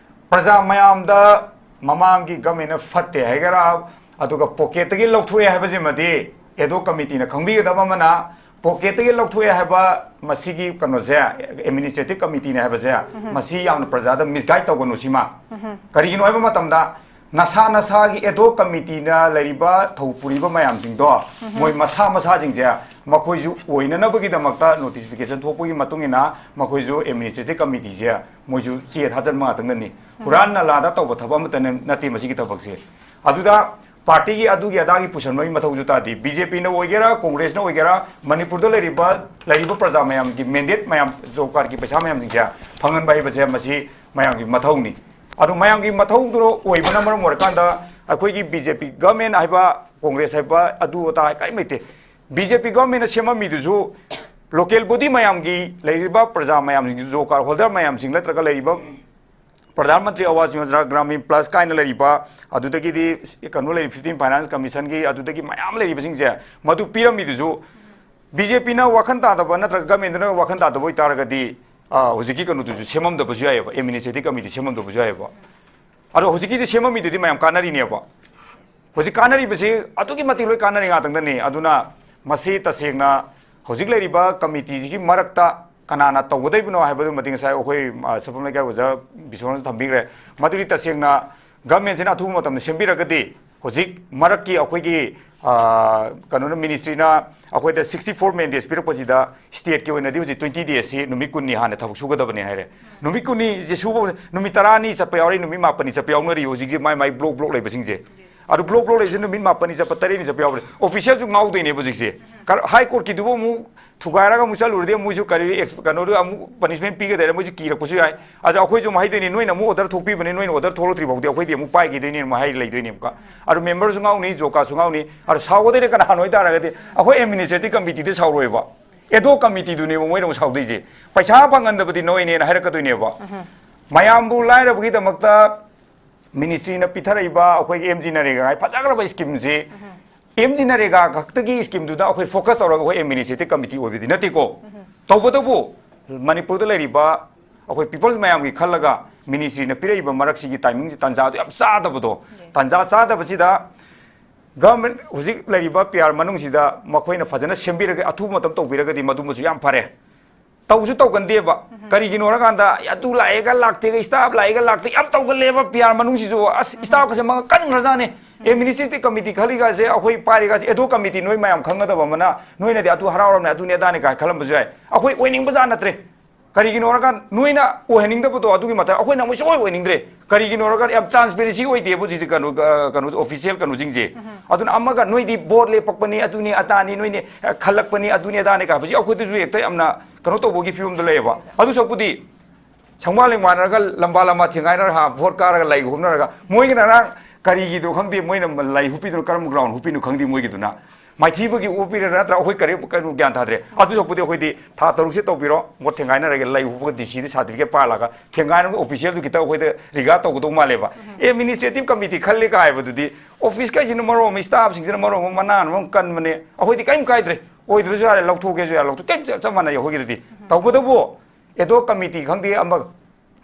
ꯄ꯭ꯔꯖꯥ ꯃꯌꯥꯝꯗ ꯃꯃꯥꯡꯒꯤ ꯒꯃꯦꯟꯅ ꯐꯠꯇꯦ ꯍꯥꯏꯒꯦꯔꯥ, ꯑꯗꯨꯒ ꯄꯣꯀꯦꯠꯇꯒꯤ ꯂꯧꯊꯣꯛꯑꯦ ꯍꯥꯏꯕꯁꯤꯃꯗꯤ ꯑꯦꯗꯣ ꯀꯃꯤꯇꯤꯅ ꯈꯪꯕꯤꯒꯗꯕ ꯑꯃꯅ, ꯄꯣꯀꯦꯠꯇꯒꯤ ꯂꯧꯊꯣꯛꯑꯦ ꯍꯥꯏꯕ ꯃꯁꯤꯒꯤ ꯀꯩꯅꯣꯁꯦ, ꯑꯦꯗꯃꯤꯅꯤꯁꯇ꯭ꯔꯦꯇꯤꯚ ꯀꯃꯤꯇꯤꯅꯦ ꯍꯥꯏꯕꯁꯦ, ꯃꯁꯤ ꯌꯥꯝꯅ ꯄ꯭ꯔꯖꯥꯗ ꯃꯤꯁꯒꯥꯏꯗ ꯇꯧꯒꯅꯨ ꯁꯤꯃ꯫ ꯀꯔꯤꯒꯤꯅꯣ ꯍꯥꯏꯕ ꯃꯇꯝꯗ, ꯅꯁꯥ ꯅꯁꯥꯒꯤ ꯑꯦꯗꯣ ꯀꯃꯤꯇꯤꯅ ꯂꯩꯔꯤꯕ ꯊꯧ ꯄꯨꯔꯤꯕ ꯃꯌꯥꯝꯁꯤꯡꯗꯣ, ꯃꯣꯏ ꯃꯁꯥ ꯃꯁꯥꯁꯤꯡꯁꯦ ꯃꯈꯣꯏꯁꯨ ꯑꯣꯏꯅꯅꯕꯒꯤꯗꯃꯛꯇ ꯅꯣꯇꯤꯐꯤꯀꯦꯁꯟ ꯊꯣꯛꯄꯒꯤ ꯃꯇꯨꯡ ꯏꯟꯅ ꯃꯈꯣꯏꯁꯨ ꯑꯦꯗꯃꯤꯅꯤꯁꯇ꯭ꯔꯦꯇꯤꯚ ꯀꯃꯤꯇꯤꯁꯦ ꯃꯣꯏꯁꯨ ꯆꯦ ꯊꯥꯖꯟꯕ ꯉꯥꯛꯇꯪꯗꯅꯤ꯫ ꯍꯨꯔꯥꯟ ꯅꯂꯥꯗ ꯇꯧꯕ ꯊꯕꯛ ꯑꯃꯠꯇ ꯅꯠꯇꯦ ꯃꯁꯤꯒꯤ ꯊꯕꯛꯁꯦ꯫ ꯑꯗꯨꯗ ꯄꯥꯔꯇꯤꯒꯤ ꯑꯗꯨꯒꯤ ꯑꯗꯥꯒꯤ ꯄꯨꯁꯟꯕꯒꯤ ꯃꯊꯧꯁꯨ ꯇꯥꯗꯦ꯫ ꯕꯤ ꯖꯦ ꯄꯤꯅ ꯑꯣꯏꯒꯦꯔꯥ, ꯀꯣꯡꯒ꯭ꯔꯦꯁꯅ ꯑꯣꯏꯒꯦꯔꯥ, ꯃꯅꯤꯄꯨꯔꯗ ꯂꯩꯔꯤꯕ, ꯂꯩꯔꯤꯕ ꯄ꯭ꯔꯖꯥ ꯃꯌꯥꯝꯒꯤ ꯃꯦꯟꯗꯦꯠ ꯃꯌꯥꯝ, ꯖꯣꯕ ꯀꯥꯔꯗꯀꯤ ꯄꯩꯁꯥ ꯃꯌꯥꯝꯁꯤꯡꯁꯦ ꯐꯪꯍꯟꯕ ꯍꯥꯏꯕꯁꯦ ꯃꯁꯤ ꯃꯌꯥꯝꯒꯤ ꯃꯊꯧꯅꯤ꯫ ꯑꯗꯨ ꯃꯌꯥꯝꯒꯤ ꯃꯊꯧꯗꯨ ꯑꯣꯏꯕꯅ ꯃꯔꯝ ꯑꯣꯏꯔꯀꯥꯟꯗ ꯑꯩꯈꯣꯏꯒꯤ ꯕꯤ ꯖꯦ ꯄꯤ ꯒꯚꯔꯟꯃꯦꯟ ꯍꯥꯏꯕ, ꯀꯣꯡꯒ꯭ꯔꯦꯁ ꯍꯥꯏꯕ, ꯑꯗꯨ ꯑꯗꯥ ꯀꯔꯤꯝ ꯂꯩꯇꯦ꯫ ꯕꯤ ꯖꯦ ꯄꯤ ꯒꯚꯔꯟꯃꯦꯟꯅ ꯁꯦꯝꯃꯝꯃꯤꯗꯨꯁꯨ ꯂꯣꯀꯦꯜ ꯕꯣꯗꯤ ꯃꯌꯥꯝꯒꯤ ꯂꯩꯔꯤꯕ ꯄ꯭ꯔꯖꯥ ꯃꯌꯥꯝꯁꯤꯡ, ꯖꯣꯕ ꯀꯥꯔꯗ ꯍꯣꯜꯗꯔ ꯃꯌꯥꯝꯁꯤꯡ ꯅꯠꯇ꯭ꯔꯒ ꯂꯩꯔꯤꯕ ꯄ꯭ꯔꯙꯥꯟ ꯃꯟꯇ꯭ꯔꯤ ꯑꯥꯋꯥꯁ ꯌꯣꯖꯅꯥ, ꯒ꯭ꯔꯥꯃꯤꯟ ꯄ꯭ꯂꯁ ꯀꯥꯏꯅ ꯂꯩꯔꯤꯕ, ꯑꯗꯨꯗꯒꯤꯗꯤ ꯀꯩꯅꯣ ꯂꯩꯔꯤ, ꯐꯤꯐꯇꯤꯟ ꯐꯥꯏꯅꯥꯟꯁ ꯀꯃꯤꯁꯟꯒꯤ, ꯑꯗꯨꯗꯒꯤ ꯃꯌꯥꯝ ꯂꯩꯔꯤꯕꯁꯤꯡꯁꯦ, ꯃꯗꯨ ꯄꯤꯔꯝꯃꯤꯗꯨꯁꯨ ꯕꯤ ꯖꯦ ꯄꯤꯅ ꯋꯥꯈꯜ ꯇꯥꯗꯕ ꯅꯠꯇ꯭ꯔꯒ ꯒꯃꯦꯟꯗꯨꯅ ꯋꯥꯈꯜ ꯇꯥꯗꯕ ꯑꯣꯏꯇꯥꯔꯒꯗꯤ, ꯑ, ꯍꯧꯖꯤꯛꯀꯤ ꯀꯩꯅꯣꯗꯨꯁꯨ ꯁꯦꯝꯃꯝꯗꯕꯁꯨ ꯌꯥꯏꯑꯕ, ꯑꯦꯗꯃꯤꯅꯤꯁꯇ꯭ꯔꯦꯇꯤꯚ ꯀꯃꯤꯇꯤ ꯁꯦꯝꯃꯝꯗꯕꯁꯨ ꯌꯥꯏꯑꯕ꯫ ꯑꯗꯣ ꯍꯧꯖꯤꯛꯀꯤꯗꯤ ꯁꯦꯝꯃꯝꯃꯤꯗꯨꯗꯤ ꯃꯌꯥꯝ ꯀꯥꯟꯅꯔꯤꯅꯦꯕ꯫ ꯍꯧꯖꯤꯛ ꯀꯥꯟꯅꯔꯤꯕꯁꯤ ꯑꯗꯨꯛꯀꯤ ꯃꯇꯤꯛ ꯂꯣꯏ ꯀꯥꯟꯅꯔꯤ ꯉꯥꯛꯇꯪꯗꯅꯤ꯫ ꯑꯗꯨꯅ ꯃꯁꯤ ꯇꯁꯦꯡꯅ ꯍꯧꯖꯤꯛ ꯂꯩꯔꯤꯕ ꯀꯃꯤꯇꯤꯁꯤꯒꯤ ꯃꯔꯛꯇ ꯀꯅꯥꯅ ꯇꯧꯒꯗꯧꯔꯤꯕꯅꯣ ꯍꯥꯏꯕꯗꯨꯃꯗꯤ ꯉꯁꯥꯏ ꯑꯩꯈꯣꯏ, ꯑ, ꯁꯐꯝ ꯂꯩꯀꯥꯏ ꯑꯣꯖꯥ ꯕꯤꯁ꯭ꯋꯥꯅꯁꯨ ꯊꯝꯕꯤꯈ꯭ꯔꯦ꯫ ꯃꯗꯨꯗꯤ ꯇꯁꯦꯡꯅ ꯒꯃꯦꯟꯁꯤꯅ ꯑꯊꯨꯕ ꯃꯇꯝꯗ ꯁꯦꯝꯕꯤꯔꯒꯗꯤ ꯍꯧꯖꯤꯛ ꯃꯔꯛꯀꯤ ꯑꯩꯈꯣꯏꯒꯤ, ꯑ, ꯀꯩꯅꯣꯅ, ꯃꯤꯅꯤꯁꯇ꯭ꯔꯤꯅ ꯑꯩꯈꯣꯏꯗ sixty four mandates ꯄꯤꯔꯛꯄꯁꯤꯗ ꯁ꯭ꯇꯦꯠꯀꯤ ꯑꯣꯏꯅꯗꯤ ꯍꯧꯖꯤꯛ twenty days ꯁꯤ ꯅꯨꯃꯤꯠ ꯀꯨꯟꯅꯤ ꯍꯥꯟꯅ ꯊꯕꯛ ꯁꯨꯒꯗꯕꯅꯦ ꯍꯥꯏꯔꯦ꯫ ꯅꯨꯃꯤꯠ ꯀꯨꯟꯅꯤꯁꯦ ꯁꯨꯕ, ꯅꯨꯃꯤꯠ ꯇꯔꯥꯅꯤ ꯆꯠꯄ ꯌꯥꯎꯔꯤ, ꯅꯨꯃꯤꯠ ꯃꯥꯄꯟꯅꯤ ꯆꯠꯄ ꯌꯥꯎꯅꯔꯤ ꯍꯧꯖꯤꯛꯁꯦ, ꯃꯥꯏ ꯃꯥꯏ ꯕ꯭ꯂꯣꯛ ꯕ꯭ꯂꯣꯛ ꯂꯩꯕꯁꯤꯡꯁꯦ꯫ ꯑꯗꯨ ꯕ꯭ꯂꯣꯛ ꯕ꯭ꯂꯣꯛ ꯂꯩꯕꯁꯦ ꯅꯨꯃꯤꯠ ꯃꯥꯄꯟꯅꯤ ꯆꯠꯄ, ꯇꯔꯦꯠꯅꯤ ꯆꯠꯄ ꯌꯥꯎꯕꯅꯦ꯫ ꯑꯣꯐꯤꯁꯤꯌꯦꯜꯁꯨ ꯉꯥꯎꯗꯣꯏꯅꯦꯕ ꯍꯧꯖꯤꯛꯁꯦ꯫ ꯀꯔ-, ꯍꯥꯏ ꯀꯣꯔꯠꯀꯤꯗꯨꯕꯨ ꯑꯃꯨꯛ ꯊꯨꯒꯥꯏꯔꯒ ꯑꯃꯨꯛ ꯆꯠꯂꯨꯔꯗꯤ ꯃꯣꯏꯁꯨ ꯀꯔꯤ ꯑꯦꯛꯁ-, ꯀꯩꯅꯣꯗꯨ ꯑꯃꯨꯛ ꯄꯅꯤꯁꯃꯦꯟ ꯄꯤꯒꯗꯣꯏꯔꯥ, ꯃꯣꯏꯁꯨ ꯀꯤꯔꯛꯄꯁꯨ ꯌꯥꯏ꯫ ꯑꯗꯣ ꯑꯩꯈꯣꯏꯁꯨ ꯑꯃꯨꯛ ꯍꯥꯏꯗꯣꯏꯅꯤ, "ꯅꯣꯏꯅ ꯑꯃꯨꯛ ꯑꯣꯔꯗꯔ ꯊꯣꯛꯄꯤꯕꯅꯤ, ꯅꯣꯏꯅ ꯑꯣꯔꯗꯔ ꯊꯣꯛꯂꯛꯇ꯭ꯔꯤ ꯐꯥꯎꯗꯤ ꯑꯩꯈꯣꯏꯗꯤ ꯑꯃꯨꯛ ꯄꯥꯏꯈꯤꯗꯣꯏꯅꯦ" ꯑꯃꯨꯛ ꯍꯥꯏ ꯂꯩꯗꯣꯏꯅꯦ ꯑꯃꯨꯛꯀ꯫ ꯑꯗꯣ ꯃꯦꯝꯕꯔꯁꯨ ꯉꯥꯎꯅꯤ, ꯖꯣꯀꯥꯁꯨ ꯉꯥꯎꯅꯤ꯫ ꯑꯗꯣ ꯁꯥꯎꯒꯗꯣꯏꯅꯦ ꯀꯅꯥꯅꯣ ꯍꯥꯏ ꯇꯥꯔꯒꯗꯤ ꯑꯩꯈꯣꯏ ꯑꯦꯗꯃꯤꯅꯤꯁꯇ꯭ꯔꯦꯇꯤꯚ ꯀꯃꯤꯇꯤꯗ ꯁꯥꯎꯔꯣꯏꯕ, ꯑꯦꯗꯣ ꯀꯃꯤꯇꯤꯗꯨꯅꯦꯕ ꯃꯣꯏꯅ ꯑꯃꯨꯛ ꯁꯥꯎꯗꯣꯏꯁꯦ꯫ "ꯄꯩꯁꯥ ꯐꯪꯍꯟꯗꯕꯗꯤ ꯅꯣꯏꯅꯦꯅ" ꯍꯥꯏꯔꯛꯀꯗꯣꯏꯅꯦꯕ꯫ ꯃꯌꯥꯝꯕꯨ ꯂꯥꯏꯔꯕꯒꯤꯗꯃꯛꯇ ꯃꯤꯅꯤꯁꯇ꯭ꯔꯤꯅ ꯄꯤꯊꯔꯛꯏꯕ ꯑꯩꯈꯣꯏꯒꯤ ꯑꯦꯝ ꯖꯤ ꯅꯔꯦꯒꯥ ꯍꯥꯏ ꯐꯖꯈ꯭ꯔꯕ ꯁ꯭ꯀꯤꯝꯁꯤ, ꯑꯦꯝ ꯖꯤ ꯅꯔꯦꯒꯥ ꯈꯛꯇꯒꯤ ꯁ꯭ꯀꯤꯝꯗꯨꯗ ꯑꯩꯈꯣꯏ ꯐꯣꯀꯁ ꯇꯧꯔꯒ ꯑꯩꯈꯣꯏ ꯑꯦꯗꯃꯤꯅꯤꯁꯇ꯭ꯔꯦꯇꯤꯚ ꯀꯃꯤꯇꯤ ꯑꯣꯏꯕꯗꯤ ꯅꯠꯇꯦꯀꯣ꯫ ꯇꯧꯕꯇꯕꯨ ꯃꯅꯤꯄꯨꯔꯗ ꯂꯩꯔꯤꯕ ꯑꯩꯈꯣꯏ ꯄꯤꯄꯜꯁ ꯃꯌꯥꯝꯒꯤ ꯈꯜꯂꯒ ꯃꯤꯅꯤꯁꯇ꯭ꯔꯤꯅ ꯄꯤꯔꯛꯏꯕ ꯃꯔꯛꯁꯤꯒꯤ ꯇꯥꯏꯃꯤꯡꯁꯤ, ꯇꯥꯟꯖꯥꯗꯣ ꯌꯥꯝ ꯆꯥꯗꯕꯗꯣ, ꯇꯥꯟꯖꯥ ꯆꯥꯗꯕꯁꯤꯗ ꯒꯚꯔꯟꯃꯦꯟ ꯍꯧꯖꯤꯛ ꯂꯩꯔꯤꯕ ꯄꯤ ꯑꯥꯔ ꯃꯅꯨꯡꯁꯤꯗ ꯃꯈꯣꯏꯅ ꯐꯖꯅ ꯁꯦꯝꯕꯤꯔꯒ ꯑꯊꯨꯕ ꯃꯇꯝ ꯇꯧꯕꯤꯔꯒꯗꯤ ꯃꯗꯨꯃꯁꯨ ꯌꯥꯝ ꯐꯔꯦ꯫ ꯇꯧꯁꯨ ꯇꯧꯒꯟꯗꯦꯕ꯫ ꯀꯔꯤꯒꯤꯅꯣ ꯍꯥꯏꯔꯀꯥꯟꯗ, "ꯑꯦ, ꯑꯗꯨ ꯂꯥꯛꯑꯦꯒ ꯂꯥꯛꯇꯦꯒ, ꯁ꯭ꯇꯥꯐ ꯂꯥꯛꯑꯦꯒ ꯂꯥꯛꯇꯦ" ꯌꯥꯝ ꯇꯧꯒꯜꯂꯦꯕ ꯄꯤ ꯑꯥꯔ ꯃꯅꯨꯡꯁꯤꯁꯨ꯫ ꯑꯁ, ꯁ꯭ꯇꯥꯐꯀꯁꯦ ꯃꯉꯥ ꯀꯟꯈ꯭ꯔꯖꯥꯠꯅꯤ꯫ ꯑꯦꯗꯃꯤꯅꯤꯁꯇ꯭ꯔꯦꯇꯤꯚ ꯀꯃꯤꯇꯤ ꯈꯜꯂꯤꯒꯁꯦ, ꯑꯩꯈꯣꯏ ꯄꯥꯏꯔꯤꯒꯁꯦ, ꯑꯦꯗ ꯍꯣꯛ ꯀꯃꯤꯇꯤ ꯅꯣꯏ ꯃꯌꯥꯝ ꯈꯪꯒꯗꯕ ꯑꯃꯅ, ꯅꯣꯏꯅꯗꯤ ꯑꯗꯨ ꯍꯔꯥꯎꯔꯝꯅꯦ, ꯑꯗꯨꯅꯦ ꯑꯗꯥꯅꯦ ꯀꯥꯏꯅ ꯈꯜꯂꯝꯕꯁꯨ ꯌꯥꯏ꯫ ꯑꯩꯈꯣꯏ ꯑꯣꯏꯅꯤꯡꯕꯖꯥꯠ ꯅꯠꯇ꯭ꯔꯦ꯫ ꯀꯔꯤꯒꯤꯅꯣ ꯍꯥꯏꯔꯀꯥꯟꯗ, ꯅꯣꯏꯅ ꯑꯣꯏꯍꯟꯅꯤꯡꯗꯕꯗꯣ ꯑꯗꯨꯒꯤ ꯃꯊꯛ ꯑꯩꯈꯣꯏꯅ ꯑꯃꯨꯛ ꯁꯨꯡꯑꯣꯏ ꯑꯣꯏꯅꯤꯡꯗ꯭ꯔꯦ꯫ ꯀꯔꯤꯒꯤꯅꯣ ꯍꯥꯏꯔꯀꯥꯟꯗ, ꯌꯥꯝ ꯇ꯭ꯔꯥꯟꯁꯄꯦꯔꯦꯟꯁꯤ ꯑꯣꯏꯗꯦꯕ ꯍꯧꯖꯤꯛꯁꯦ, ꯀꯩꯅꯣ, ꯑ, ꯀꯩꯅꯣ, ꯑꯣꯐꯤꯁꯤꯌꯦꯜ ꯀꯩꯅꯣꯁꯤꯡꯁꯦ꯫ ꯑꯗꯨꯅ ꯑꯃꯒ ꯅꯣꯏꯗꯤ ꯚꯣꯠ ꯂꯦꯞꯄꯛꯄꯅꯤ, ꯑꯗꯨꯅꯤ ꯑꯗꯥꯅꯤ, ꯅꯣꯏꯅꯦ, ꯑ, ꯈꯜꯂꯛꯄꯅꯤ, ꯑꯗꯨꯅꯤ ꯑꯗꯥꯅꯤ ꯀꯥꯏ ꯍꯧꯖꯤꯛ ꯑꯩꯈꯣꯏꯗꯁꯨ ꯍꯦꯛꯇ ꯌꯥꯝꯅ ꯀꯩꯅꯣ ꯇꯧꯕꯒꯤ ꯐꯤꯕꯝꯗ ꯂꯩꯌꯦꯕ꯫ ꯑꯗꯨ ꯁꯔꯨꯛꯄꯨꯗꯤ ꯁꯪꯕꯥꯟ ꯂꯦꯡꯕꯥꯟꯅꯔꯒ ꯂꯝꯕꯥ ꯂꯝꯕꯥ ꯊꯦꯡꯒꯥꯏꯅꯔꯒ, ꯍꯥ, ꯚꯣꯠ ꯀꯥꯔꯒ ꯂꯩ ꯍꯨꯞꯅꯔꯒ, ꯃꯣꯏꯒꯤꯅ ꯉꯔꯥꯡ ꯀꯔꯤꯒꯤꯗꯣ ꯈꯪꯗꯦ, ꯃꯣꯏꯅ ꯂꯩ ꯍꯨꯞꯄꯤꯗꯨꯅ ꯀꯔꯝꯕ ꯒ꯭ꯔꯥꯎꯟ ꯍꯨꯞꯄꯤꯅꯣ ꯈꯪꯗꯦ, ꯃꯣꯏꯒꯤꯗꯨꯅ ꯃꯥꯏꯊꯤꯕꯒꯤ ꯍꯨꯞꯄꯤꯔ ꯅꯠꯇ꯭ꯔꯥ, ꯑꯩꯈꯣꯏ ꯀꯔꯤ, ꯀꯩꯅꯣ, ꯒ꯭ꯌꯥꯟ ꯇꯥꯗ꯭ꯔꯦ꯫ ꯑꯗꯨ ꯁꯔꯨꯛꯄꯨꯗꯤ ꯑꯩꯈꯣꯏꯗꯤ ꯊꯥ ꯇꯔꯨꯛꯁꯦ ꯇꯧꯕꯤꯔꯣ, ꯚꯣꯠ ꯊꯦꯡꯒꯥꯏꯅꯔꯒ ꯂꯩ ꯍꯨꯞꯄꯒ ꯗꯤ ꯁꯤꯗ ꯁꯥꯔꯇꯤꯐꯤꯀꯦꯠ ꯄꯥꯜꯂꯒ ꯊꯦꯡꯒꯥꯏꯅꯕ ꯑꯣꯐꯤꯁꯤꯌꯦꯜꯗꯨ ꯈꯤꯇꯪ ꯑꯩꯈꯣꯏꯗ ꯔꯤꯒꯥꯔꯗ ꯇꯧꯒꯗꯧ ꯃꯥꯜꯂꯦꯕ꯫ ꯑꯦꯗꯃꯤꯅꯤꯁꯇ꯭ꯔꯦꯇꯤꯚ ꯀꯃꯤꯇꯤ ꯈꯜꯂꯦ ꯀꯥꯏ ꯍꯥꯏꯕꯗꯨꯗꯤ ꯑꯣꯐꯤꯁ ꯀꯩꯁꯤꯅ ꯃꯔꯣꯟ ꯑꯃ, ꯁ꯭ꯇꯥꯐꯁꯤꯡꯁꯤꯅ ꯃꯔꯣꯟ ꯑꯃ ꯃꯅꯥꯅ ꯃꯔꯣꯟ ꯀꯟꯕꯅꯦ꯫ ꯑꯩꯈꯣꯏꯗꯤ ꯀꯔꯤꯝ ꯀꯥꯏꯗ꯭ꯔꯦ, ꯑꯣꯏꯗ꯭ꯔꯁꯨ ꯌꯥꯔꯦ, ꯂꯧꯊꯣꯛꯀꯦꯁꯨ ꯌꯥꯔꯦ, ꯂꯧꯊꯣꯛ-, ꯀꯔꯤꯝ ꯆꯞ ꯆꯞ ꯃꯥꯟꯅꯩ ꯑꯩꯈꯣꯏꯒꯤꯗꯗꯤ꯫ ꯇꯧꯕꯇꯕꯨ ꯑꯦꯗ ꯍꯣꯛ ꯀꯃꯤꯇꯤ ꯈꯪꯗꯦ, ꯑꯃ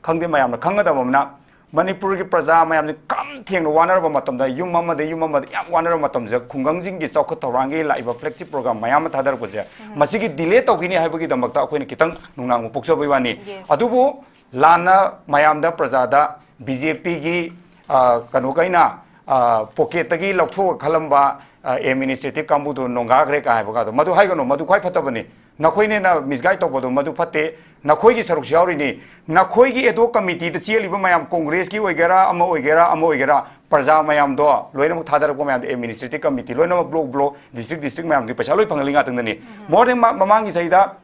ꯈꯪꯗꯦ, ꯃꯌꯥꯝꯅ ꯈꯪꯒꯗꯕ ꯑꯃꯅ, ꯃꯅꯤꯄꯨꯔꯒꯤ ꯄ꯭ꯔꯖꯥ ꯃꯌꯥꯝꯁꯦ ꯈꯝ ꯊꯦꯡꯅ ꯋꯥꯅꯔꯕ ꯃꯇꯝꯗ, ꯌꯨꯝ ꯑꯃꯗ ꯌꯨꯝ ꯑꯃꯗ ꯌꯥꯝ ꯋꯥꯅꯔꯕ ꯃꯇꯝꯁꯤꯗ, ꯈꯨꯡꯒꯪꯁꯤꯡꯒꯤ ꯆꯥꯎꯈꯠ ꯊꯧꯔꯥꯡꯒꯤ ꯂꯥꯛꯏꯕ ꯐ꯭ꯂꯦꯒꯁꯤꯞ ꯄ꯭ꯔꯣꯒ꯭ꯔꯥꯝ ꯃꯌꯥꯝ ꯑꯃ ꯊꯥꯗꯔꯛꯄꯁꯦ, ꯃꯁꯤꯒꯤ ꯗꯤꯂꯦ ꯇꯧꯈꯤꯅꯤ ꯍꯥꯏꯕꯒꯤꯗꯃꯛꯇ ꯑꯩꯈꯣꯏꯅ ꯈꯤꯇꯪ ꯅꯨꯡꯅꯥꯡꯕ ꯄꯣꯛꯆꯕꯩ ꯋꯥꯅꯤ꯫ ꯑꯗꯨꯕꯨ ꯂꯥꯟꯅ ꯃꯌꯥꯝꯗ, ꯄ꯭ꯔꯖꯥꯗ ꯕꯤ ꯖꯦ ꯄꯤꯒꯤ, ꯑ, ꯀꯩꯅꯣꯈꯩꯅ, ꯑ, ꯄꯣꯀꯦꯠꯇꯒꯤ ꯂꯧꯊꯣꯛꯑ ꯈꯜꯂꯝꯕ, ꯑ, ꯑꯦꯗꯃꯤꯅꯤꯁꯇ꯭ꯔꯦꯇꯤꯚ ꯀꯥꯡꯕꯨꯗꯣ ꯅꯣꯡꯒꯥꯈ꯭ꯔꯦ ꯀꯥꯏ ꯍꯥꯏꯕꯒꯗꯣ, ꯃꯗꯨ ꯍꯥꯏꯒꯅꯨ, ꯃꯗꯨ ꯈ꯭ꯋꯥꯏ ꯐꯠꯇꯕꯅꯤ꯫ ꯅꯈꯣꯏꯅ ꯍꯦꯟꯅ ꯃꯤꯁꯒꯥꯏꯗ ꯇꯧꯕꯗꯣ ꯃꯗꯨ ꯐꯠꯇꯦ꯫ ꯅꯈꯣꯏꯒꯤ ꯁꯔꯨꯛꯁꯨ ꯌꯥꯎꯔꯤꯅꯤ꯫ ꯅꯈꯣꯏꯒꯤ ꯑꯦꯗ ꯍꯣꯛ ꯀꯃꯤꯇꯤꯗ ꯆꯦꯜꯂꯤꯕ ꯃꯌꯥꯝ, ꯀꯣꯡꯒ꯭ꯔꯦꯁꯀꯤ ꯑꯣꯏꯒꯦꯔꯥ, ꯑꯃ ꯑꯣꯏꯒꯦꯔꯥ, ꯑꯃ ꯑꯣꯏꯒꯦꯔꯥ, ꯄ꯭ꯔꯖꯥ ꯃꯌꯥꯝꯗꯣ ꯂꯣꯏꯅꯃꯛ ꯊꯥꯗꯔꯛꯄ ꯃꯌꯥꯝꯗꯣ, ꯑꯦꯗꯃꯤꯅꯤꯁꯇ꯭ꯔꯦꯇꯤꯚ ꯀꯃꯤꯇꯤ ꯂꯣꯏꯅꯃꯛ, ꯕ꯭ꯂꯣꯛ, ꯕ꯭ꯂꯣꯛ, ꯗꯤꯁꯇ꯭ꯔꯤꯛ, ꯗꯤꯁꯇ꯭ꯔꯤꯛ ꯃꯌꯥꯝꯗꯨꯒꯤ ꯄꯩꯁꯥ ꯂꯣꯏ ꯐꯪꯍꯜꯂꯤ ꯉꯥꯛꯇꯪꯗꯅꯤ꯫ More than ꯃ-, ꯃꯃꯥꯡꯒꯤ ꯆꯍꯤꯗ,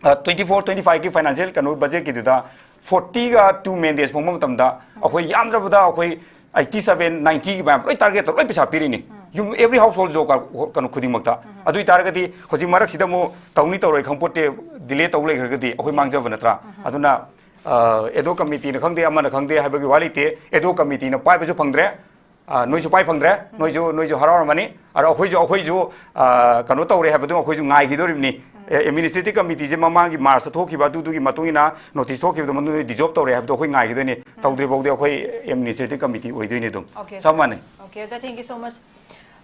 ꯑ, twenty four twenty five ꯀꯤ ꯐꯥꯏꯅꯥꯟꯁꯤꯌꯦꯜ ꯀꯩꯅꯣ ꯕꯖꯦꯠꯀꯤꯗꯨꯗ forty ꯒ two ꯃꯦꯟꯗꯦꯠꯁ ꯐꯪꯕ ꯃꯇꯝꯗ ꯑꯩꯈꯣꯏ ꯌꯥꯝꯗ꯭ꯔꯕꯗ ꯑꯩꯈꯣꯏ eighty seven, ninety ꯒꯤ ꯃꯌꯥꯝ ꯂꯣꯏ ꯇꯥꯔꯒꯦꯠꯇ ꯂꯣꯏ ꯄꯩꯁꯥ ꯄꯤꯔꯤꯅꯤ꯫ ꯌꯨꯝ, every household job card ꯀꯩꯅꯣ ꯈꯨꯗꯤꯡꯃꯛꯇ꯫ ꯑꯗꯨ ꯑꯣꯏꯇꯥꯔꯒꯗꯤ ꯍꯧꯖꯤꯛ ꯃꯔꯛꯁꯤꯗ ꯑꯃꯨꯛ ꯇꯧꯅꯤ ꯇꯧꯔꯣꯏ ꯈꯪꯄꯣꯠꯇꯦ, ꯗꯤꯂꯦ ꯇꯧ ꯂꯩꯈ꯭ꯔꯒꯗꯤ ꯑꯩꯈꯣꯏ ꯃꯥꯡꯖꯕ ꯅꯠꯇ꯭ꯔꯥ? ꯑꯗꯨꯅ ꯑꯦꯗꯣ ꯀꯃꯤꯇꯤꯅ ꯈꯪꯗꯦ, ꯑꯃꯅ ꯈꯪꯗꯦ ꯍꯥꯏꯕꯒꯤ ꯋꯥ ꯂꯩꯇꯦ꯫ ꯑꯦꯗꯣ ꯀꯃꯤꯇꯤꯅ ꯄꯥꯏꯕꯁꯨ ꯐꯪꯗ꯭ꯔꯦ꯫ ꯑ, ꯅꯣꯏꯁꯨ ꯄꯥꯏ ꯐꯪꯗ꯭ꯔꯦ꯫ ꯅꯣꯏꯁꯨ, ꯅꯣꯏꯁꯨ ꯍꯔꯥꯎꯔꯝꯃꯅꯤ꯫ ꯑꯗꯣ ꯑꯩꯈꯣꯏꯁꯨ, ꯑꯩꯈꯣꯏꯁꯨ, ꯑ, ꯀꯩꯅꯣ ꯇꯧꯔꯦ ꯍꯥꯏꯕꯗꯣ ꯑꯩꯈꯣꯏꯁꯨ ꯉꯥꯏꯈꯤꯗꯣꯔꯤꯕꯅꯤ꯫ ꯑꯦ, ꯑꯦꯗꯃꯤꯅꯤꯁꯇ꯭ꯔꯦꯇꯤꯚ ꯀꯃꯤꯇꯤꯁꯦ ꯃꯃꯥꯡꯒꯤ ꯃꯥꯔꯆꯇ ꯊꯣꯛꯈꯤꯕ ꯑꯗꯨꯗꯨꯒꯤ ꯃꯇꯨꯡ ꯏꯟꯅ ꯅꯣꯇꯤꯁ ꯊꯣꯛꯈꯤꯕꯗꯣ ꯃꯗꯨ ꯗꯤꯖꯣꯜꯕ ꯇꯧꯔꯦ ꯍꯥꯏꯕꯗꯣ ꯑꯩꯈꯣꯏ ꯉꯥꯏꯈꯤꯗꯣꯏꯅꯤ꯫ ꯇꯧꯗ꯭ꯔꯤꯐꯥꯎꯗꯤ ꯑꯩꯈꯣꯏ ꯑꯦꯗꯃꯤꯅꯤꯁꯇ꯭ꯔꯦꯇꯤꯚ ꯀꯃꯤꯇꯤ ꯑꯣꯏꯗꯣꯏꯅꯤ ꯑꯗꯨꯝ꯫ Okay, ꯆꯞ ꯃꯥꯟꯅꯩ꯫ Okay, ꯑꯣꯖꯥ, thank you so much꯫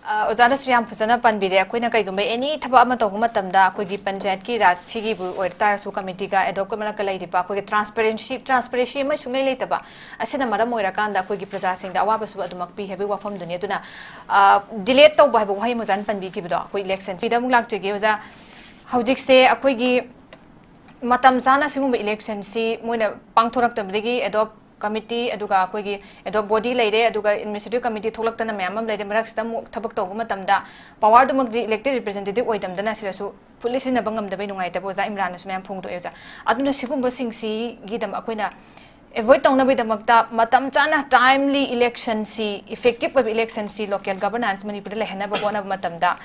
ꯑ, ꯑꯣꯖꯥꯅꯁꯨ ꯌꯥꯝ ꯐꯖꯅ ꯄꯟꯕꯤꯔꯦ꯫ ꯑꯩꯈꯣꯏꯅ ꯀꯩꯒꯨꯝꯕ ꯑꯦꯅꯤ ꯊꯕꯛ ꯑꯃ ꯇꯧꯕ ꯃꯇꯝꯗ ꯑꯩꯈꯣꯏꯒꯤ ꯄꯟꯆꯥꯌꯠꯀꯤ ꯔꯥꯖ ꯁꯤꯒꯤꯕꯨ ꯑꯣꯏꯇꯥꯔꯁꯨ, ꯀꯃꯤꯇꯤꯒ ꯑꯦꯗꯣꯞꯀ ꯃꯔꯛꯇ ꯂꯩꯔꯤꯕ ꯑꯩꯈꯣꯏꯒꯤ ꯇ꯭ꯔꯥꯟꯁꯄꯦꯔꯦꯟꯁꯤ, ꯇ꯭ꯔꯥꯟꯁꯄꯦꯔꯦꯟꯁꯤ ꯑꯃ ꯁꯨꯡꯂꯩ ꯂꯩꯇꯕ ꯑꯁꯤꯅ ꯃꯔꯝ ꯑꯣꯏꯔꯀꯥꯟꯗ ꯑꯩꯈꯣꯏꯒꯤ ꯄ꯭ꯔꯖꯥꯁꯤꯡꯗ ꯑꯋꯥꯕꯁꯨ ꯑꯗꯨꯃꯛ ꯄꯤ ꯍꯥꯏꯕꯒꯤ ꯋꯥꯐꯝꯗꯨꯅꯤ꯫ ꯑꯗꯨꯅ, ꯑ, ꯗꯤꯂꯦꯠ ꯇꯧꯕ ꯍꯥꯏꯕ ꯋꯥꯍꯩ ꯑꯃ ꯑꯣꯖꯥꯅ ꯄꯟꯕꯤꯈꯤꯕꯗꯣ, ꯑꯩꯈꯣꯏ ꯏꯂꯦꯛꯁꯟꯁꯤꯗ ꯑꯃꯨꯛ ꯂꯥꯛꯆꯒꯦ ꯑꯣꯖꯥ꯫ ꯍꯧꯖꯤꯛꯁꯦ ꯑꯩꯈꯣꯏꯒꯤ ꯃꯇꯝ ꯆꯥꯅ ꯁꯤꯒꯨꯝꯕ ꯏꯂꯦꯛꯁꯟꯁꯤ ꯃꯣꯏꯅ ꯄꯥꯡꯊꯣꯔꯛꯇꯕꯗꯒꯤ ꯑꯦꯗꯣꯞ ꯀꯃꯤꯇꯤ, ꯑꯗꯨꯒ ꯑꯩꯈꯣꯏꯒꯤ ꯑꯦꯗꯣꯞ ꯕꯣꯗꯤ ꯂꯩꯔꯦ, ꯑꯗꯨꯒ ꯑꯦꯗꯃꯤꯅꯤꯁꯇ꯭ꯔꯦꯇꯤꯚ ꯀꯃꯤꯇꯤ ꯊꯣꯛꯂꯛꯇꯅ ꯃꯌꯥꯝ ꯑꯃ ꯂꯩꯔꯦ꯫ ꯃꯔꯛꯁꯤꯗ ꯑꯃꯨꯛ ꯊꯕꯛ ꯇꯧꯕ ꯃꯇꯝꯗ ꯄꯋꯥꯔꯗꯨꯃꯛꯇꯤ ꯏꯂꯦꯛꯇꯦꯗ ꯔꯤꯄ꯭ꯔꯖꯦꯟꯇꯦꯇꯤꯚ ꯑꯣꯏꯗꯕꯅ ꯁꯤꯗꯁꯨ ꯐꯨꯜꯂꯤ ꯁꯤꯖꯤꯟꯅꯕ ꯉꯝꯗꯕꯩ ꯅꯨꯡꯉꯥꯏꯇꯕ ꯑꯣꯖꯥ ꯏꯝꯔꯥꯟꯅꯁꯨ ꯃꯌꯥꯝ ꯐꯣꯡꯗꯣꯛꯑꯦ ꯑꯣꯖꯥ꯫ ꯑꯗꯨꯅ ꯁꯤꯒꯨꯝꯕꯁꯤꯡꯁꯤꯒꯤꯗꯃꯛ ꯑꯩꯈꯣꯏꯅ ꯑꯦꯚꯣꯏꯗ ꯇꯧꯅꯕꯒꯤꯗꯃꯛꯇ ꯃꯇꯝ ꯆꯥꯅ ꯇꯥꯏꯝꯂꯤ ꯏꯂꯦꯛꯁꯟꯁꯤ, ꯏꯐꯦꯛꯇꯤꯚ ꯑꯣꯏꯕ ꯏꯂꯦꯛꯁꯟꯁꯤ ꯂꯣꯀꯦꯜ ꯒꯕꯔꯅꯥꯟꯁ ꯃꯅꯤꯄꯨꯔꯗ ꯂꯩꯍꯟꯅꯕ ꯍꯣꯠꯅꯕ ꯃꯇꯝꯗ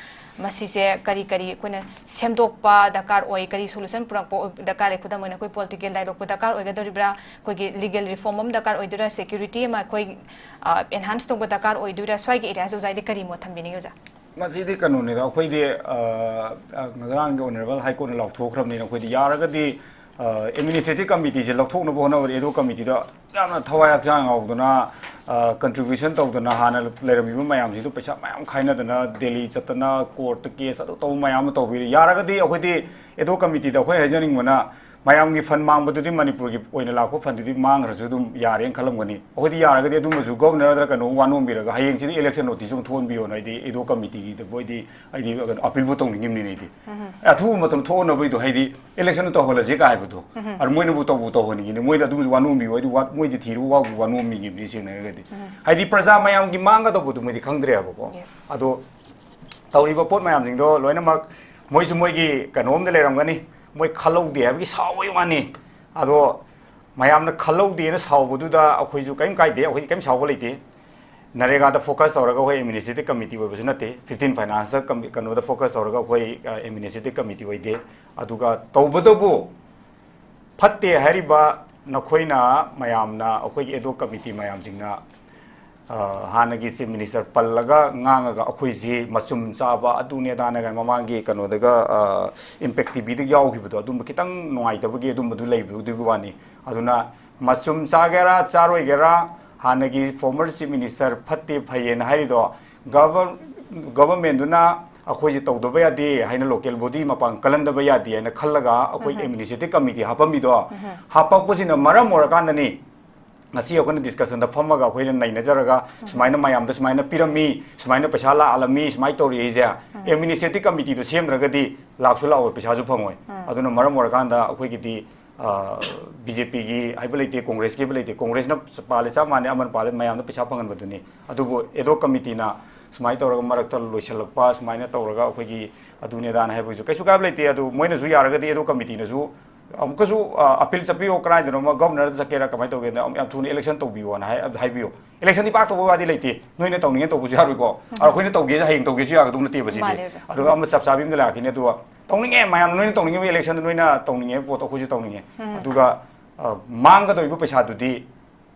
ꯃꯁꯤꯁꯦ ꯀꯔꯤ ꯀꯔꯤ ꯑꯩꯈꯣꯏꯅ ꯁꯦꯝꯗꯣꯛꯄ ꯗꯔꯀꯥꯔ ꯑꯣꯏ, ꯀꯔꯤ ꯁꯣꯂꯨꯁꯟ ꯄꯨꯔꯛꯄ ꯑꯣꯏ-, ꯗꯔꯀꯥꯔ ꯂꯩ? ꯈꯨꯗꯝ ꯑꯣꯏꯅ ꯑꯩꯈꯣꯏ ꯄꯣꯂꯤꯇꯤꯀꯦꯜ ꯗꯥꯏꯂꯣꯒꯄꯨ ꯗꯔꯀꯥꯔ ꯑꯣꯏꯒꯗꯧꯔꯤꯕ꯭ꯔꯥ, ꯑꯩꯈꯣꯏꯒꯤ ꯂꯤꯒꯦꯜ ꯔꯤꯐꯣꯔꯝ ꯑꯃ ꯗꯔꯀꯥꯔ ꯑꯣꯏꯗꯣꯏꯔꯥ, ꯁꯦꯀ꯭ꯌꯨꯔꯤꯇꯤ ꯑꯃ ꯑꯩꯈꯣꯏ, ꯑ, ꯑꯦꯟꯍꯥꯟꯁ ꯇꯧꯕ ꯗꯔꯀꯥꯔ ꯑꯣꯏꯗꯣꯏꯔꯥ? ꯁ꯭ꯋꯥꯏꯒꯤ ꯑꯦꯔꯤꯌꯥꯁꯦ ꯑꯣꯖꯥꯗꯤ ꯀꯔꯤ ꯃꯣꯠ ꯊꯝꯕꯤꯅꯤꯡꯉꯤ ꯑꯣꯖꯥ? ꯃꯁꯤꯗꯤ ꯀꯩꯅꯣꯅꯤꯗ, ꯑꯩꯈꯣꯏꯗꯤ, ꯑ, ꯑ, ꯉꯔꯥꯡꯒꯤ ꯑꯣꯅꯔꯦꯕꯜ ꯍꯥꯏ ꯀꯣꯔꯠꯅ ꯂꯥꯎꯊꯣꯛꯈ꯭ꯔꯕꯅꯤꯅ ꯑꯩꯈꯣꯏꯗꯤ ꯌꯥꯔꯒꯗꯤ, ꯑ, ꯑꯦꯗꯃꯤꯅꯤꯁꯇ꯭ꯔꯦꯇꯤꯚ ꯀꯃꯤꯇꯤꯁꯦ ꯂꯧꯊꯣꯛꯅꯕ ꯍꯣꯠꯅꯕꯗ ꯑꯦꯗꯣ ꯀꯃꯤꯇꯤꯗ ꯌꯥꯝꯅ ꯊꯋꯥꯏ ꯍꯛꯆꯥꯡ ꯌꯥꯎꯗꯅ, ꯑ, ꯀꯟꯇ꯭ꯔꯤꯕ꯭ꯌꯨꯁꯟ ꯇꯧꯗꯅ ꯍꯥꯟꯅ ꯂꯩꯔꯝꯃꯤꯕ ꯃꯌꯥꯝꯁꯤꯡꯗꯨ ꯄꯩꯁꯥ ꯃꯌꯥꯝ ꯈꯥꯏꯅꯗꯅ ꯗꯦꯜꯂꯤ ꯆꯠꯇꯅ ꯀꯣꯔꯠꯇ ꯀꯦꯁ ꯑꯗꯨ ꯇꯧꯕ ꯃꯌꯥꯝ ꯑꯃ ꯇꯧꯕꯤꯔꯤ꯫ ꯌꯥꯔꯒꯗꯤ ꯑꯩꯈꯣꯏꯗꯤ ꯑꯦꯗꯣ ꯀꯃꯤꯇꯤꯗ ꯑꯩꯈꯣꯏ ꯍꯥꯏꯖꯅꯤꯡꯕꯅ ꯃꯌꯥꯝꯒꯤ ꯐꯟ ꯃꯥꯡꯕꯗꯨꯗꯤ ꯃꯅꯤꯄꯨꯔꯒꯤ ꯑꯣꯏꯅ ꯂꯥꯛꯄ ꯐꯟꯗꯨꯗꯤ ꯃꯥꯡꯈ꯭ꯔꯁꯨ ꯑꯗꯨꯝ ꯌꯥꯔꯦꯅ ꯈꯜꯂꯝꯒꯅꯤ꯫ ꯑꯩꯈꯣꯏꯗꯤ ꯌꯥꯔꯒꯗꯤ ꯑꯗꯨꯝꯕꯁꯨ ꯒꯣꯕꯔꯅꯔꯗ ꯀꯩꯅꯣ ꯋꯥ ꯅꯣꯝꯕꯤꯔꯒ ꯍꯌꯦꯡꯁꯤꯗꯤ ꯏꯂꯦꯛꯁꯟ ꯅꯣꯇꯤꯁ ꯑꯃ ꯊꯣꯛꯍꯟꯕꯤꯌꯣꯅ ꯑꯩꯗꯤ ꯑꯦꯗꯣ ꯀꯃꯤꯇꯤꯒꯤꯗ ꯑꯩꯗꯤ, ꯑꯩꯗꯤ ꯀꯩꯅꯣ ꯑꯄꯤꯜꯕꯨ ꯇꯧꯅꯤꯡꯉꯤꯕꯅꯤꯅꯦ ꯑꯩꯗꯤ꯫ ꯑꯊꯨꯕ ꯃꯇꯝ ꯊꯣꯛꯍꯟꯅꯕꯩꯗꯣ ꯍꯥꯏꯗꯤ ꯏꯂꯦꯛꯁꯟꯗꯨ ꯇꯧꯍꯜꯂꯁꯦ ꯀꯥꯏ ꯍꯥꯏꯕꯗꯣ꯫ ꯑꯗꯨ ꯃꯣꯏꯅꯕꯨ ꯇꯧꯕꯨ ꯇꯧꯍꯟꯅꯤꯡꯉꯤꯅꯦ꯫ ꯃꯣꯏꯅ ꯑꯗꯨꯝꯕꯁꯨ ꯋꯥ ꯅꯣꯝꯕꯤꯌꯨ ꯍꯥꯏꯗꯤ ꯋꯥ-, ꯃꯣꯏꯗꯤ ꯊꯤꯔꯨ ꯋꯥꯕꯨ ꯋꯥ ꯅꯣꯝꯕꯤꯈꯤꯕꯅꯤ ꯁꯦꯡꯅ ꯍꯥꯏꯔꯒꯗꯤ꯫ ꯍꯥꯏꯗꯤ ꯄ꯭ꯔꯖꯥ ꯃꯌꯥꯝꯒꯤ ꯃꯥꯡꯒꯗꯧꯕꯗꯨ ꯃꯣꯏꯗꯤ ꯈꯪꯗ꯭ꯔꯦꯕꯀꯣ꯫ Yes. ꯑꯗꯣ ꯇꯧꯔꯤꯕ ꯄꯣꯠ ꯃꯌꯥꯝꯁꯤꯡꯗꯣ ꯂꯣꯏꯅꯃꯛ ꯃꯣꯏꯁꯨ ꯃꯣꯏꯒꯤ ꯀꯩꯅꯣꯝꯗ ꯂꯩꯔꯝꯒꯅꯤ, ꯃꯣꯏ ꯈꯜꯍꯧꯗꯦ ꯍꯥꯏꯕꯒꯤ ꯁꯥꯎꯕꯒꯤ ꯋꯥꯅꯤ꯫ ꯑꯗꯣ ꯃꯌꯥꯝꯅ ꯈꯜꯍꯧꯗꯦꯅ ꯁꯥꯎꯕꯗꯨꯗ ꯑꯩꯈꯣꯏꯁꯨ ꯀꯔꯤꯝ ꯀꯥꯏꯗꯦ, ꯑꯩꯈꯣꯏꯗꯤ ꯀꯔꯤꯝ ꯁꯥꯎꯕ ꯂꯩꯇꯦ꯫ ꯅꯔꯦꯒꯥꯗ ꯐꯣꯀꯁ ꯇꯧꯔꯒ ꯑꯩꯈꯣꯏ ꯑꯦꯗꯃꯤꯅꯤꯁꯇ꯭ꯔꯦꯇꯤꯚ ꯀꯃꯤꯇꯤ ꯑꯣꯏꯕꯁꯨ ꯅꯠꯇꯦ, ꯐꯤꯐꯇꯤꯟ ꯐꯥꯏꯅꯥꯟꯁꯇ ꯀꯝ-, ꯀꯩꯅꯣꯗ ꯐꯣꯀꯁ ꯇꯧꯔꯒ ꯑꯩꯈꯣꯏ, ꯑ, ꯑꯦꯗꯃꯤꯅꯤꯁꯇ꯭ꯔꯦꯇꯤꯚ ꯀꯃꯤꯇꯤ ꯑꯣꯏꯗꯦ꯫ ꯑꯗꯨꯒ ꯇꯧꯕꯇꯕꯨ ꯐꯠꯇꯦ ꯍꯥꯏꯔꯤꯕ ꯅꯈꯣꯏꯅ ꯃꯌꯥꯝꯅ, ꯑꯩꯈꯣꯏꯒꯤ ꯑꯦꯗꯣꯛ ꯀꯃꯤꯇꯤ ꯃꯌꯥꯝꯁꯤꯡꯅ, ꯑ, ꯍꯥꯟꯅꯒꯤ ꯆꯤꯐ ꯃꯤꯅꯤꯁꯇꯔ ꯄꯜꯂꯒ ꯉꯥꯡꯉꯒ ꯑꯩꯈꯣꯏꯁꯤ ꯃꯆꯨꯝ ꯆꯥꯕ ꯑꯗꯨꯅꯦ ꯑꯗꯥꯅꯦ ꯀꯥꯏꯅ ꯃꯃꯥꯡꯒꯤ ꯀꯩꯅꯣꯗꯒ, ꯑ, ꯏꯝꯄꯦꯛ ꯇꯤꯚꯤꯗ ꯌꯥꯎꯈꯤꯕꯗꯣ, ꯑꯗꯨꯝꯕ ꯈꯤꯇꯪ ꯅꯨꯡꯉꯥꯏꯇꯕꯒꯤ ꯑꯗꯨꯝꯕꯗꯨ ꯂꯩꯕꯗꯨꯒꯤ ꯋꯥꯅꯤ꯫ ꯑꯗꯨꯅ ꯃꯆꯨꯝ ꯆꯥꯒꯦꯔꯥ ꯆꯥꯔꯣꯏꯒꯦꯔꯥ, ꯍꯥꯟꯅꯒꯤ ꯐꯣꯔꯃꯔ ꯆꯤꯐ ꯃꯤꯅꯤꯁꯇꯔ ꯐꯠꯇꯦ ꯐꯩꯌꯦꯅ ꯍꯥꯏꯔꯤꯗꯣ, ꯒꯚꯔ-, ꯒꯚꯔꯟꯃꯦꯟꯗꯨꯅ ꯑꯩꯈꯣꯏꯁꯦ ꯇꯧꯗꯕ ꯌꯥꯗꯦ ꯍꯥꯏꯅ, ꯂꯣꯀꯦꯜ ꯕꯣꯗꯤ ꯃꯄꯥꯟ ꯀꯜꯍꯟꯗꯕ ꯌꯥꯗꯦ ꯍꯥꯏꯅ ꯈꯜꯂꯒ ꯑꯩꯈꯣꯏ ꯑꯦꯗꯃꯤꯅꯤꯁꯇ꯭ꯔꯦꯇꯤꯚ ꯀꯃꯤꯇꯤ ꯍꯥꯞꯄꯝꯃꯤꯗꯣ, ꯍꯥꯞꯄꯛꯄꯁꯤꯅ ꯃꯔꯝ ꯑꯣꯏꯔꯀꯥꯟꯗꯅꯤ ꯉꯁꯤ ꯑꯩꯈꯣꯏꯅ ꯗꯤꯁꯀꯁꯟꯗ ꯐꯝꯃꯒ ꯑꯩꯈꯣꯏꯅ ꯅꯩꯅꯖꯔꯒ, ꯁꯨꯃꯥꯏꯅ ꯃꯌꯥꯝꯗ ꯁꯨꯃꯥꯏꯅ ꯄꯤꯔꯝꯃꯤ, ꯁꯨꯃꯥꯏꯅ ꯄꯩꯁꯥ ꯂꯥꯛꯍꯜꯂꯝꯃꯤ, ꯁꯨꯃꯥꯏꯅ ꯇꯧꯔꯛꯏꯁꯦ꯫ ꯑꯦꯗꯃꯤꯅꯤꯁꯇ꯭ꯔꯦꯇꯤꯚ ꯀꯃꯤꯇꯤꯗꯨ ꯁꯦꯝꯗ꯭ꯔꯒꯗꯤ ꯂꯥꯛꯁꯨ ꯂꯥꯛꯑꯣꯏ, ꯄꯩꯁꯥꯁꯨ ꯐꯪꯉꯣꯏ꯫ ꯑꯗꯨꯅ ꯃꯔꯝ ꯑꯣꯏꯔꯀꯥꯟꯗ ꯑꯩꯈꯣꯏꯒꯤꯗꯤ, ꯑ, ꯕꯤ ꯖꯦ ꯄꯤꯒꯤ ꯍꯥꯏꯕ ꯂꯩꯇꯦ, ꯀꯣꯡꯒ꯭ꯔꯦꯁꯀꯤ ꯍꯥꯏꯕ ꯂꯩꯇꯦ, ꯀꯣꯡꯒ꯭ꯔꯦꯁꯅ ꯄꯥꯜꯂꯦ ꯆꯞ ꯃꯥꯟꯅꯩ, ꯑꯃꯅ ꯄꯥꯜꯂꯦ, ꯃꯌꯥꯝꯗ ꯄꯩꯁꯥ ꯐꯪꯍꯟꯕꯗꯨꯅꯤ꯫ ꯑꯗꯨꯕꯨ ꯑꯦꯗꯣꯛ ꯀꯃꯤꯇꯤꯅ ꯁꯨꯃꯥꯏꯅ ꯇꯧꯔꯒ ꯃꯔꯛꯇ ꯂꯣꯏꯁꯤꯜꯂꯛꯄ, ꯁꯨꯃꯥꯏꯅ ꯇꯧꯔꯒ ꯑꯩꯈꯣꯏꯒꯤ ꯑꯗꯨꯅꯦ ꯑꯗꯥꯅꯦ ꯍꯥꯏꯕꯒꯤꯁꯨ ꯀꯩꯁꯨ ꯀꯥꯏꯕ ꯂꯩꯇꯦ꯫ ꯑꯗꯨ ꯃꯣꯏꯅꯁꯨ ꯌꯥꯔꯒꯗꯤ ꯑꯦꯗꯣꯛ ꯀꯃꯤꯇꯤꯅꯁꯨ ꯑꯃꯨꯛꯀꯁꯨ, ꯑ, ꯑꯄꯤꯜ ꯆꯠꯄꯤꯌꯣ, ꯀꯗꯥꯏꯗꯅꯣꯃ ꯒꯚꯔꯅꯔꯗ ꯆꯠꯀꯦꯔꯥ ꯀꯃꯥꯏꯅ ꯇꯧꯒꯦꯅ ꯑꯃꯨꯛ ꯌꯥꯝ ꯊꯨꯅ ꯏꯂꯦꯛꯁꯟ ꯇꯧꯕꯤꯌꯣꯅ ꯍꯥꯏ-, ꯍꯥꯏꯕꯤꯌꯣ꯫ ꯏꯂꯦꯛꯁꯟꯗꯤ ꯄꯥꯛ ꯇꯧꯕ ꯋꯥꯗꯤ ꯂꯩꯇꯦ, ꯅꯣꯏꯅ ꯇꯧꯅꯤꯡꯉꯦ ꯇꯧꯕꯁꯨ ꯌꯥꯔꯣꯏꯀꯣ꯫ ꯑꯗꯣ ꯑꯩꯈꯣꯏꯅ ꯇꯧꯒꯦ, ꯍꯌꯦꯡ ꯇꯧꯒꯦꯁꯨ ꯌꯥꯒꯗꯧ ꯅꯠꯇꯦꯕ ꯁꯤꯗꯤ꯫ ꯃꯥꯅꯦ, ꯑꯣꯖꯥ꯫ ꯑꯗꯨꯒ ꯑꯃ ꯆꯞ ꯆꯥꯕꯤ ꯑꯃꯗ ꯂꯥꯛꯈꯤꯅꯤ꯫ ꯑꯗꯨꯒ ꯇꯧꯅꯤꯡꯉꯦ, ꯃꯌꯥꯝ ꯅꯣꯏꯅ ꯇꯧꯅꯤꯡꯉꯤꯕ ꯏꯂꯦꯛꯁꯟꯗ ꯅꯣꯏꯅ ꯇꯧꯅꯤꯡꯉꯦ ꯄꯣꯠꯇꯣ ꯑꯩꯈꯣꯏꯁꯨ ꯇꯧꯅꯤꯡꯉꯦ꯫ ꯑꯗꯨꯒ, ꯑ, ꯃꯥꯡꯒꯗꯧꯔꯤꯕ ꯄꯩꯁꯥꯗꯨꯗꯤ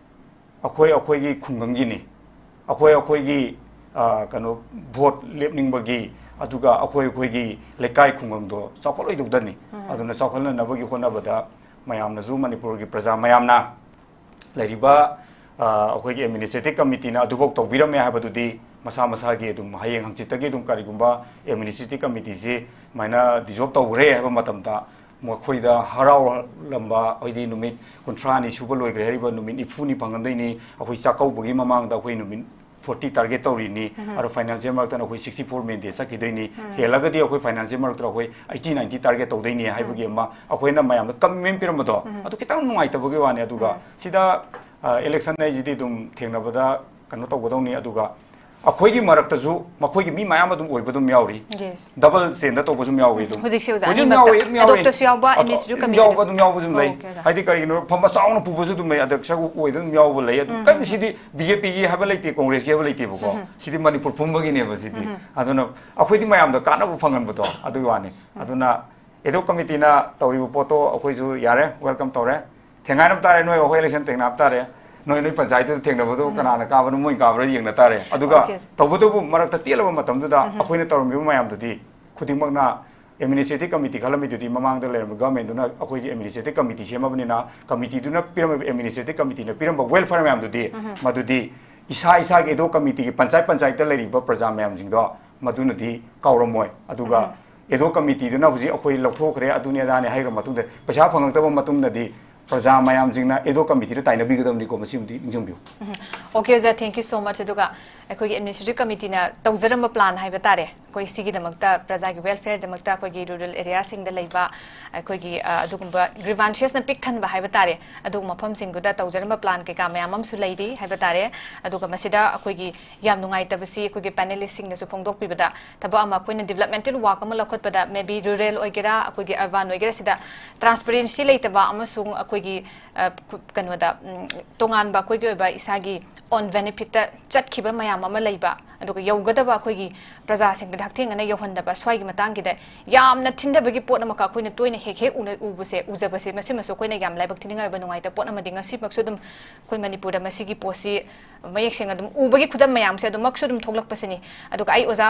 ꯑꯩꯈꯣꯏ ꯑꯩꯈꯣꯏꯒꯤ ꯈꯨꯡꯒꯪꯒꯤꯅꯤ, ꯑꯩꯈꯣꯏ ꯑꯩꯈꯣꯏꯒꯤ, ꯑ, ꯀꯩꯅꯣ, ꯚꯣꯠ ꯂꯦꯞꯅꯤꯡꯕꯒꯤ, ꯑꯗꯨꯒ ꯑꯩꯈꯣꯏ ꯑꯩꯈꯣꯏꯒꯤ ꯂꯩꯀꯥꯏ ꯈꯨꯡꯒꯪꯗꯣ ꯆꯥꯎꯈꯠꯂꯣꯏꯗꯧꯗꯅꯤ꯫ ꯑꯗꯨꯅ ꯆꯥꯎꯈꯠꯅꯅꯕꯒꯤ ꯍꯣꯠꯅꯕꯗ ꯃꯌꯥꯝꯅꯁꯨ, ꯃꯅꯤꯄꯨꯔꯒꯤ ꯄ꯭ꯔꯖꯥ ꯃꯌꯥꯝꯅ, ꯂꯩꯔꯤꯕ, ꯑ, ꯑꯩꯈꯣꯏꯒꯤ ꯑꯦꯗꯃꯤꯅꯤꯁꯇ꯭ꯔꯦꯇꯤꯚ ꯀꯃꯤꯇꯤꯅ ꯑꯗꯨꯐꯥꯎ ꯇꯧꯕꯤꯔꯝꯃꯦ ꯍꯥꯏꯕꯗꯨꯗꯤ ꯃꯁꯥ ꯃꯁꯥꯒꯤ ꯑꯗꯨꯝ ꯍꯌꯦꯡ ꯍꯪꯆꯤꯠꯇꯒꯤ ꯑꯗꯨꯝ ꯀꯔꯤꯒꯨꯝꯕ ꯑꯦꯗꯃꯤꯅꯤꯁꯇ꯭ꯔꯦꯇꯤꯚ ꯀꯃꯤꯇꯤꯁꯤ ꯁꯨꯃꯥꯏꯅ ꯗꯤꯖꯣꯜꯕ ꯇꯧꯈ꯭ꯔꯦ ꯍꯥꯏꯕ ꯃꯇꯝꯗ ꯃꯈꯣꯏꯗ ꯍꯔꯥꯎꯔꯝꯕ, ꯍꯥꯏꯗꯤ ꯅꯨꯃꯤꯠ ꯀꯨꯟꯊ꯭ꯔꯥꯅꯤ ꯁꯨꯕ ꯂꯣꯏꯈ꯭ꯔꯦ ꯍꯥꯏꯔꯤꯕ ꯅꯨꯃꯤꯠ ꯅꯤꯐꯨꯅꯤ ꯐꯪꯒꯗꯣꯏꯅꯤ꯫ ꯑꯩꯈꯣꯏ ꯆꯥꯛꯀꯧꯕꯒꯤ ꯃꯃꯥꯡꯗ ꯑꯩꯈꯣꯏ ꯅꯨꯃꯤꯠ ꯐꯣꯔꯇꯤ ꯇꯥꯔꯒꯦꯠ ꯇꯧꯔꯤꯅꯤ꯫ ꯑꯗꯣ ꯐꯥꯏꯅꯥꯟꯁꯤꯌꯦꯜ ꯃꯔꯛꯇꯅ ꯑꯩꯈꯣꯏ ꯁꯤꯛꯁꯇꯤ ꯐꯣꯔ ꯃꯦꯟꯇꯦꯟ ꯆꯠꯈꯤꯗꯣꯏꯅꯤ꯫ ꯍꯦꯜꯂꯒꯗꯤ ꯑꯩꯈꯣꯏ ꯐꯥꯏꯅꯥꯟꯁꯤꯌꯦꯜ ꯃꯔꯛꯇ ꯑꯩꯈꯣꯏ ꯑꯩꯠꯇꯤ ꯅꯥꯏꯟꯇꯤ ꯇꯥꯔꯒꯦꯠ ꯇꯧꯗꯣꯏꯅꯤ ꯍꯥꯏꯕꯒꯤ ꯑꯃ ꯑꯩꯈꯣꯏꯅ ꯃꯌꯥꯝꯗ ꯀꯃꯤꯠꯃꯦꯟ ꯄꯤꯔꯝꯕꯗꯣ, ꯑꯗꯨ ꯈꯤꯇꯪ ꯅꯨꯡꯉꯥꯏꯇꯕꯒꯤ ꯋꯥꯅꯤ꯫ ꯑꯗꯨꯒ ꯁꯤꯗ, ꯑ, ꯏꯂꯦꯛꯁꯟ ꯍꯥꯏꯁꯤꯗꯤ ꯑꯗꯨꯝ ꯊꯦꯡꯅꯕꯗ ꯀꯩꯅꯣ ꯇꯧꯒꯗꯧꯅꯤ꯫ ꯑꯗꯨꯒ ꯑꯩꯈꯣꯏꯒꯤ ꯃꯔꯛꯇꯁꯨ ꯃꯈꯣꯏꯒꯤ ꯃꯤ ꯃꯌꯥꯝ ꯑꯗꯨꯝ ꯑꯣꯏꯕ ꯑꯗꯨꯝ ꯌꯥꯎꯔꯤ꯫ ꯗꯕꯜ ꯁ꯭ꯇꯦꯟꯗꯔꯗ ꯇꯧꯕꯁꯨ ꯑꯗꯨꯝ ꯌꯥꯎꯔꯤ꯫ ꯑꯗꯨꯝ ꯍꯧꯖꯤꯛꯁꯦ ꯑꯣꯖꯥ ꯍꯧꯖꯤꯛ ꯑꯅꯤꯃꯛꯇ, ꯌꯥꯎꯔꯤ, ꯑꯗꯨꯝ ꯌꯥꯎꯔꯤ꯫ ꯑꯦꯗꯣꯛꯇꯁꯨ ꯌꯥꯎꯕ, ꯑꯗꯣ ꯑꯦꯗꯃꯤꯅꯤꯁꯇ꯭ꯔꯦꯇꯤꯚ ꯑꯗꯨꯝ ꯀꯃꯤꯇꯤꯗꯁꯨ ꯌꯥꯎꯕ ꯑꯗꯨꯝ ꯌꯥꯎꯕꯁꯨ ꯑꯗꯨꯝ ꯂꯩ꯫ ꯑꯣꯀꯦ, ꯑꯣꯖꯥ꯫ ꯍꯥꯏꯗꯤ ꯀꯔꯤꯒꯤꯅꯣ, ꯐꯝ ꯑꯆꯥꯎꯅ ꯄꯨꯕꯁꯨ ꯑꯗꯨꯝ ꯂꯩ, ꯑꯗ ꯁꯔꯨꯛ ꯑꯣꯏꯗ ꯑꯗꯨꯝ ꯌꯥꯎꯕ ꯂꯩ꯫ ꯑꯗꯨ ꯀꯔꯤꯝ ꯁꯤꯗꯤ ꯕꯤ ꯖꯦ ꯄꯤꯒꯤ ꯍꯥꯏꯕ ꯂꯩꯇꯦ, ꯀꯣꯡꯒ꯭ꯔꯦꯁꯀꯤ ꯍꯥꯏꯕ ꯂꯩꯇꯦꯕꯀꯣ꯫ ꯁꯤꯗꯤ ꯃꯅꯤꯄꯨꯔ ꯄꯨꯝꯕꯒꯤꯅꯦꯕ ꯁꯤꯗꯤ꯫ ꯑꯗꯨꯅ ꯑꯩꯈꯣꯏꯗꯤ ꯃꯌꯥꯝꯗ ꯀꯥꯟꯅꯕ ꯐꯪꯍꯟꯕꯗꯣ ꯑꯗꯨꯒꯤ ꯋꯥꯅꯤ꯫ ꯑꯗꯨꯅ ꯑꯦꯗꯣꯛ ꯀꯃꯤꯇꯤꯅ ꯇꯧꯔꯤꯕ ꯄꯣꯠꯇꯣ ꯑꯩꯈꯣꯏꯁꯨ ꯌꯥꯔꯦ, ꯋꯦꯜꯀꯝ ꯇꯧꯔꯦ꯫ ꯊꯦꯡꯒꯥꯏꯅꯕ ꯇꯥꯔꯦ, ꯅꯣꯏ ꯑꯩꯈꯣꯏ election ꯊꯦꯡꯅꯕ ꯇꯥꯔꯦ, ꯅꯣꯏ ꯅꯣꯏ ꯄꯟꯆꯥꯌꯠꯇꯨꯗ ꯊꯦꯡꯅꯕꯗꯣ ꯀꯅꯥꯅ ꯀꯥꯕꯅꯣ, ꯃꯣꯏ ꯀꯥꯕ꯭ꯔꯥ ꯌꯦꯡꯅ ꯇꯥꯔꯦ꯫ ꯑꯗꯨꯒ Okay. ꯇꯧꯕꯇꯕꯨ ꯃꯔꯛꯇ ꯇꯦꯜꯂꯕ ꯃꯇꯝꯗꯨꯗ ꯑꯩꯈꯣꯏꯅ ꯇꯧꯔꯝꯃꯤꯕ ꯃꯌꯥꯝꯗꯨꯗꯤ ꯈꯨꯗꯤꯡꯃꯛꯅ administrative committee ꯈꯜꯂꯝꯃꯤꯗꯨꯗꯤ ꯃꯃꯥꯡꯗ ꯂꯩꯔꯝꯕ governmentꯗꯨꯅ ꯑꯩꯈꯣꯏꯒꯤ administrative committee ꯁꯦꯝꯃꯕꯅꯤꯅ committeeꯗꯨꯅ ꯄꯤꯔꯝꯃꯤꯕ, administrative committeeꯅ ꯄꯤꯔꯝꯕ welfare ꯃꯌꯥꯝꯗꯨꯗꯤ ꯃꯗꯨꯗꯤ ꯏꯁꯥ ꯏꯁꯥꯒꯤ ad hoc committeeꯒꯤ ꯄꯟꯆꯥꯌꯠ ꯄꯟꯆꯥꯌꯠꯇ ꯂꯩꯔꯤꯕ ꯄ꯭ꯔꯖꯥ ꯃꯌꯥꯝꯁꯤꯡꯗꯣ ꯃꯗꯨꯅꯗꯤ ꯀꯥꯎꯔꯝꯃꯣꯏ꯫ ꯑꯗꯨꯒ ad hoc committeeꯗꯨꯅ ꯍꯧꯖꯤꯛ ꯑꯩꯈꯣꯏ ꯂꯧꯊꯣꯛꯈ꯭ꯔꯦ, ꯑꯗꯨꯅꯤ ꯑꯗꯥꯅꯤ ꯍꯥꯏꯈ꯭ꯔ ꯃꯇꯨꯡꯗ ꯄꯩꯁꯥ ꯐꯪꯉꯛꯇꯕ ꯃꯇꯨꯡꯗꯗꯤ ꯄ꯭ꯔꯖꯥ ꯃꯌꯥꯝꯁꯤꯡꯅ ad hoc committeeꯗ ꯇꯥꯏꯅꯕꯤꯒꯗꯕꯅꯤꯀꯣ, ꯃꯁꯤꯃꯗꯤ ꯅꯤꯡꯁꯤꯡꯕꯤꯌꯨ꯫ Okay, ꯑꯣꯖꯥ, thank you so much꯫ ꯑꯗꯨꯒ ꯑꯩꯈꯣꯏꯒꯤ administrative committeeꯅ ꯇꯧꯖꯔꯝꯕ plan ꯍꯥꯏꯕ ꯇꯥꯔꯦ, ꯑꯩꯈꯣꯏ ꯁꯤꯒꯤꯗꯃꯛꯇ, ꯄ꯭ꯔꯖꯥꯒꯤ welfareꯗꯃꯛꯇ ꯑꯩꯈꯣꯏꯒꯤ rural areaꯁꯤꯡꯗ ꯂꯩꯕ ꯑꯩꯈꯣꯏꯒꯤ, ꯑ, ꯑꯗꯨꯒꯨꯝꯕ grievancesꯅ ꯄꯤꯛ ꯊꯟꯕ ꯍꯥꯏꯕ ꯇꯥꯔꯦ, ꯑꯗꯨꯒꯨꯝꯕ ꯃꯐꯝꯁꯤꯡꯗꯨꯗ ꯇꯧꯖꯔꯝꯕ plan ꯀꯩꯀꯥ ꯃꯌꯥꯝ ꯑꯃꯁꯨ ꯂꯩꯔꯤ ꯍꯥꯏꯕ ꯇꯥꯔꯦ꯫ ꯑꯗꯨꯒ ꯃꯁꯤꯗ ꯑꯩꯈꯣꯏꯒꯤ ꯌꯥꯝ ꯅꯨꯡꯉꯥꯏꯇꯕꯁꯤ ꯑꯩꯈꯣꯏꯒꯤ panelistꯁꯤꯡꯅꯁꯨ ꯐꯣꯡꯗꯣꯛꯄꯤꯕꯗ ꯊꯕꯛ ꯑꯃ ꯑꯩꯈꯣꯏꯅ developmental work ꯑꯃ ꯂꯧꯈꯠꯄꯗ maybe rural ꯑꯣꯏꯒꯦꯔꯥ, ꯑꯩꯈꯣꯏꯒꯤ urban ꯑꯣꯏꯒꯦꯔꯥ, ꯁꯤꯗ transparency ꯂꯩꯇꯕ ꯑꯃꯁꯨꯡ ꯑꯩꯈꯣꯏꯒꯤ, ꯑ, ꯀꯩꯅꯣꯗ, ꯎꯝ, ꯇꯣꯉꯥꯟꯕ ꯑꯩꯈꯣꯏꯒꯤ ꯑꯣꯏꯕ ꯏꯁꯥꯒꯤ own benefitꯇ ꯆꯠꯈꯤꯕ ꯃꯌꯥꯝ ꯑꯃ ꯂꯩꯕ, ꯑꯗꯨꯒ ꯌꯧꯒꯗꯕ ꯑꯩꯈꯣꯏꯒꯤ ꯄ꯭ꯔꯖꯥꯁꯤꯡꯗꯗꯤ ꯍꯛꯊꯦꯡꯅꯅ ꯌꯧꯍꯟꯗꯕ, ꯁ꯭ꯋꯥꯏꯒꯤ ꯃꯇꯥꯡꯒꯤꯗ ꯌꯥꯝꯅ ꯊꯤꯟꯊꯕꯒꯤ ꯄꯣꯠ ꯑꯃꯈꯛ ꯑꯩꯈꯣꯏꯅ ꯇꯣꯏꯅ ꯍꯦꯛ ꯍꯦꯛ ꯎꯅ-, ꯎꯕꯁꯦ, ꯎꯖꯕꯁꯦ, ꯃꯁꯤꯃꯁꯨ ꯑꯩꯈꯣꯏꯅ ꯌꯥꯝ ꯂꯥꯏꯕꯛ ꯊꯤꯅꯤꯡꯉꯥꯏ ꯑꯣꯏꯕ ꯅꯨꯡꯉꯥꯏꯇꯕ ꯄꯣꯠ ꯑꯃꯗꯤ ꯉꯁꯤꯃꯛꯁꯨ ꯑꯗꯨꯝ ꯑꯩꯈꯣꯏ ꯃꯅꯤꯄꯨꯔꯗ ꯃꯁꯤꯒꯤ ꯄꯣꯠꯁꯤ ꯃꯌꯦꯛ ꯁꯦꯡꯅ ꯑꯗꯨꯝ ꯎꯕꯒꯤ ꯈꯨꯗꯝ ꯃꯌꯥꯝꯁꯦ ꯑꯗꯨꯃꯛꯁꯨ ꯑꯗꯨꯝ ꯊꯣꯛꯂꯛꯄꯁꯤꯅꯤ꯫ ꯑꯗꯨꯒ ꯑꯩ ꯑꯣꯖꯥ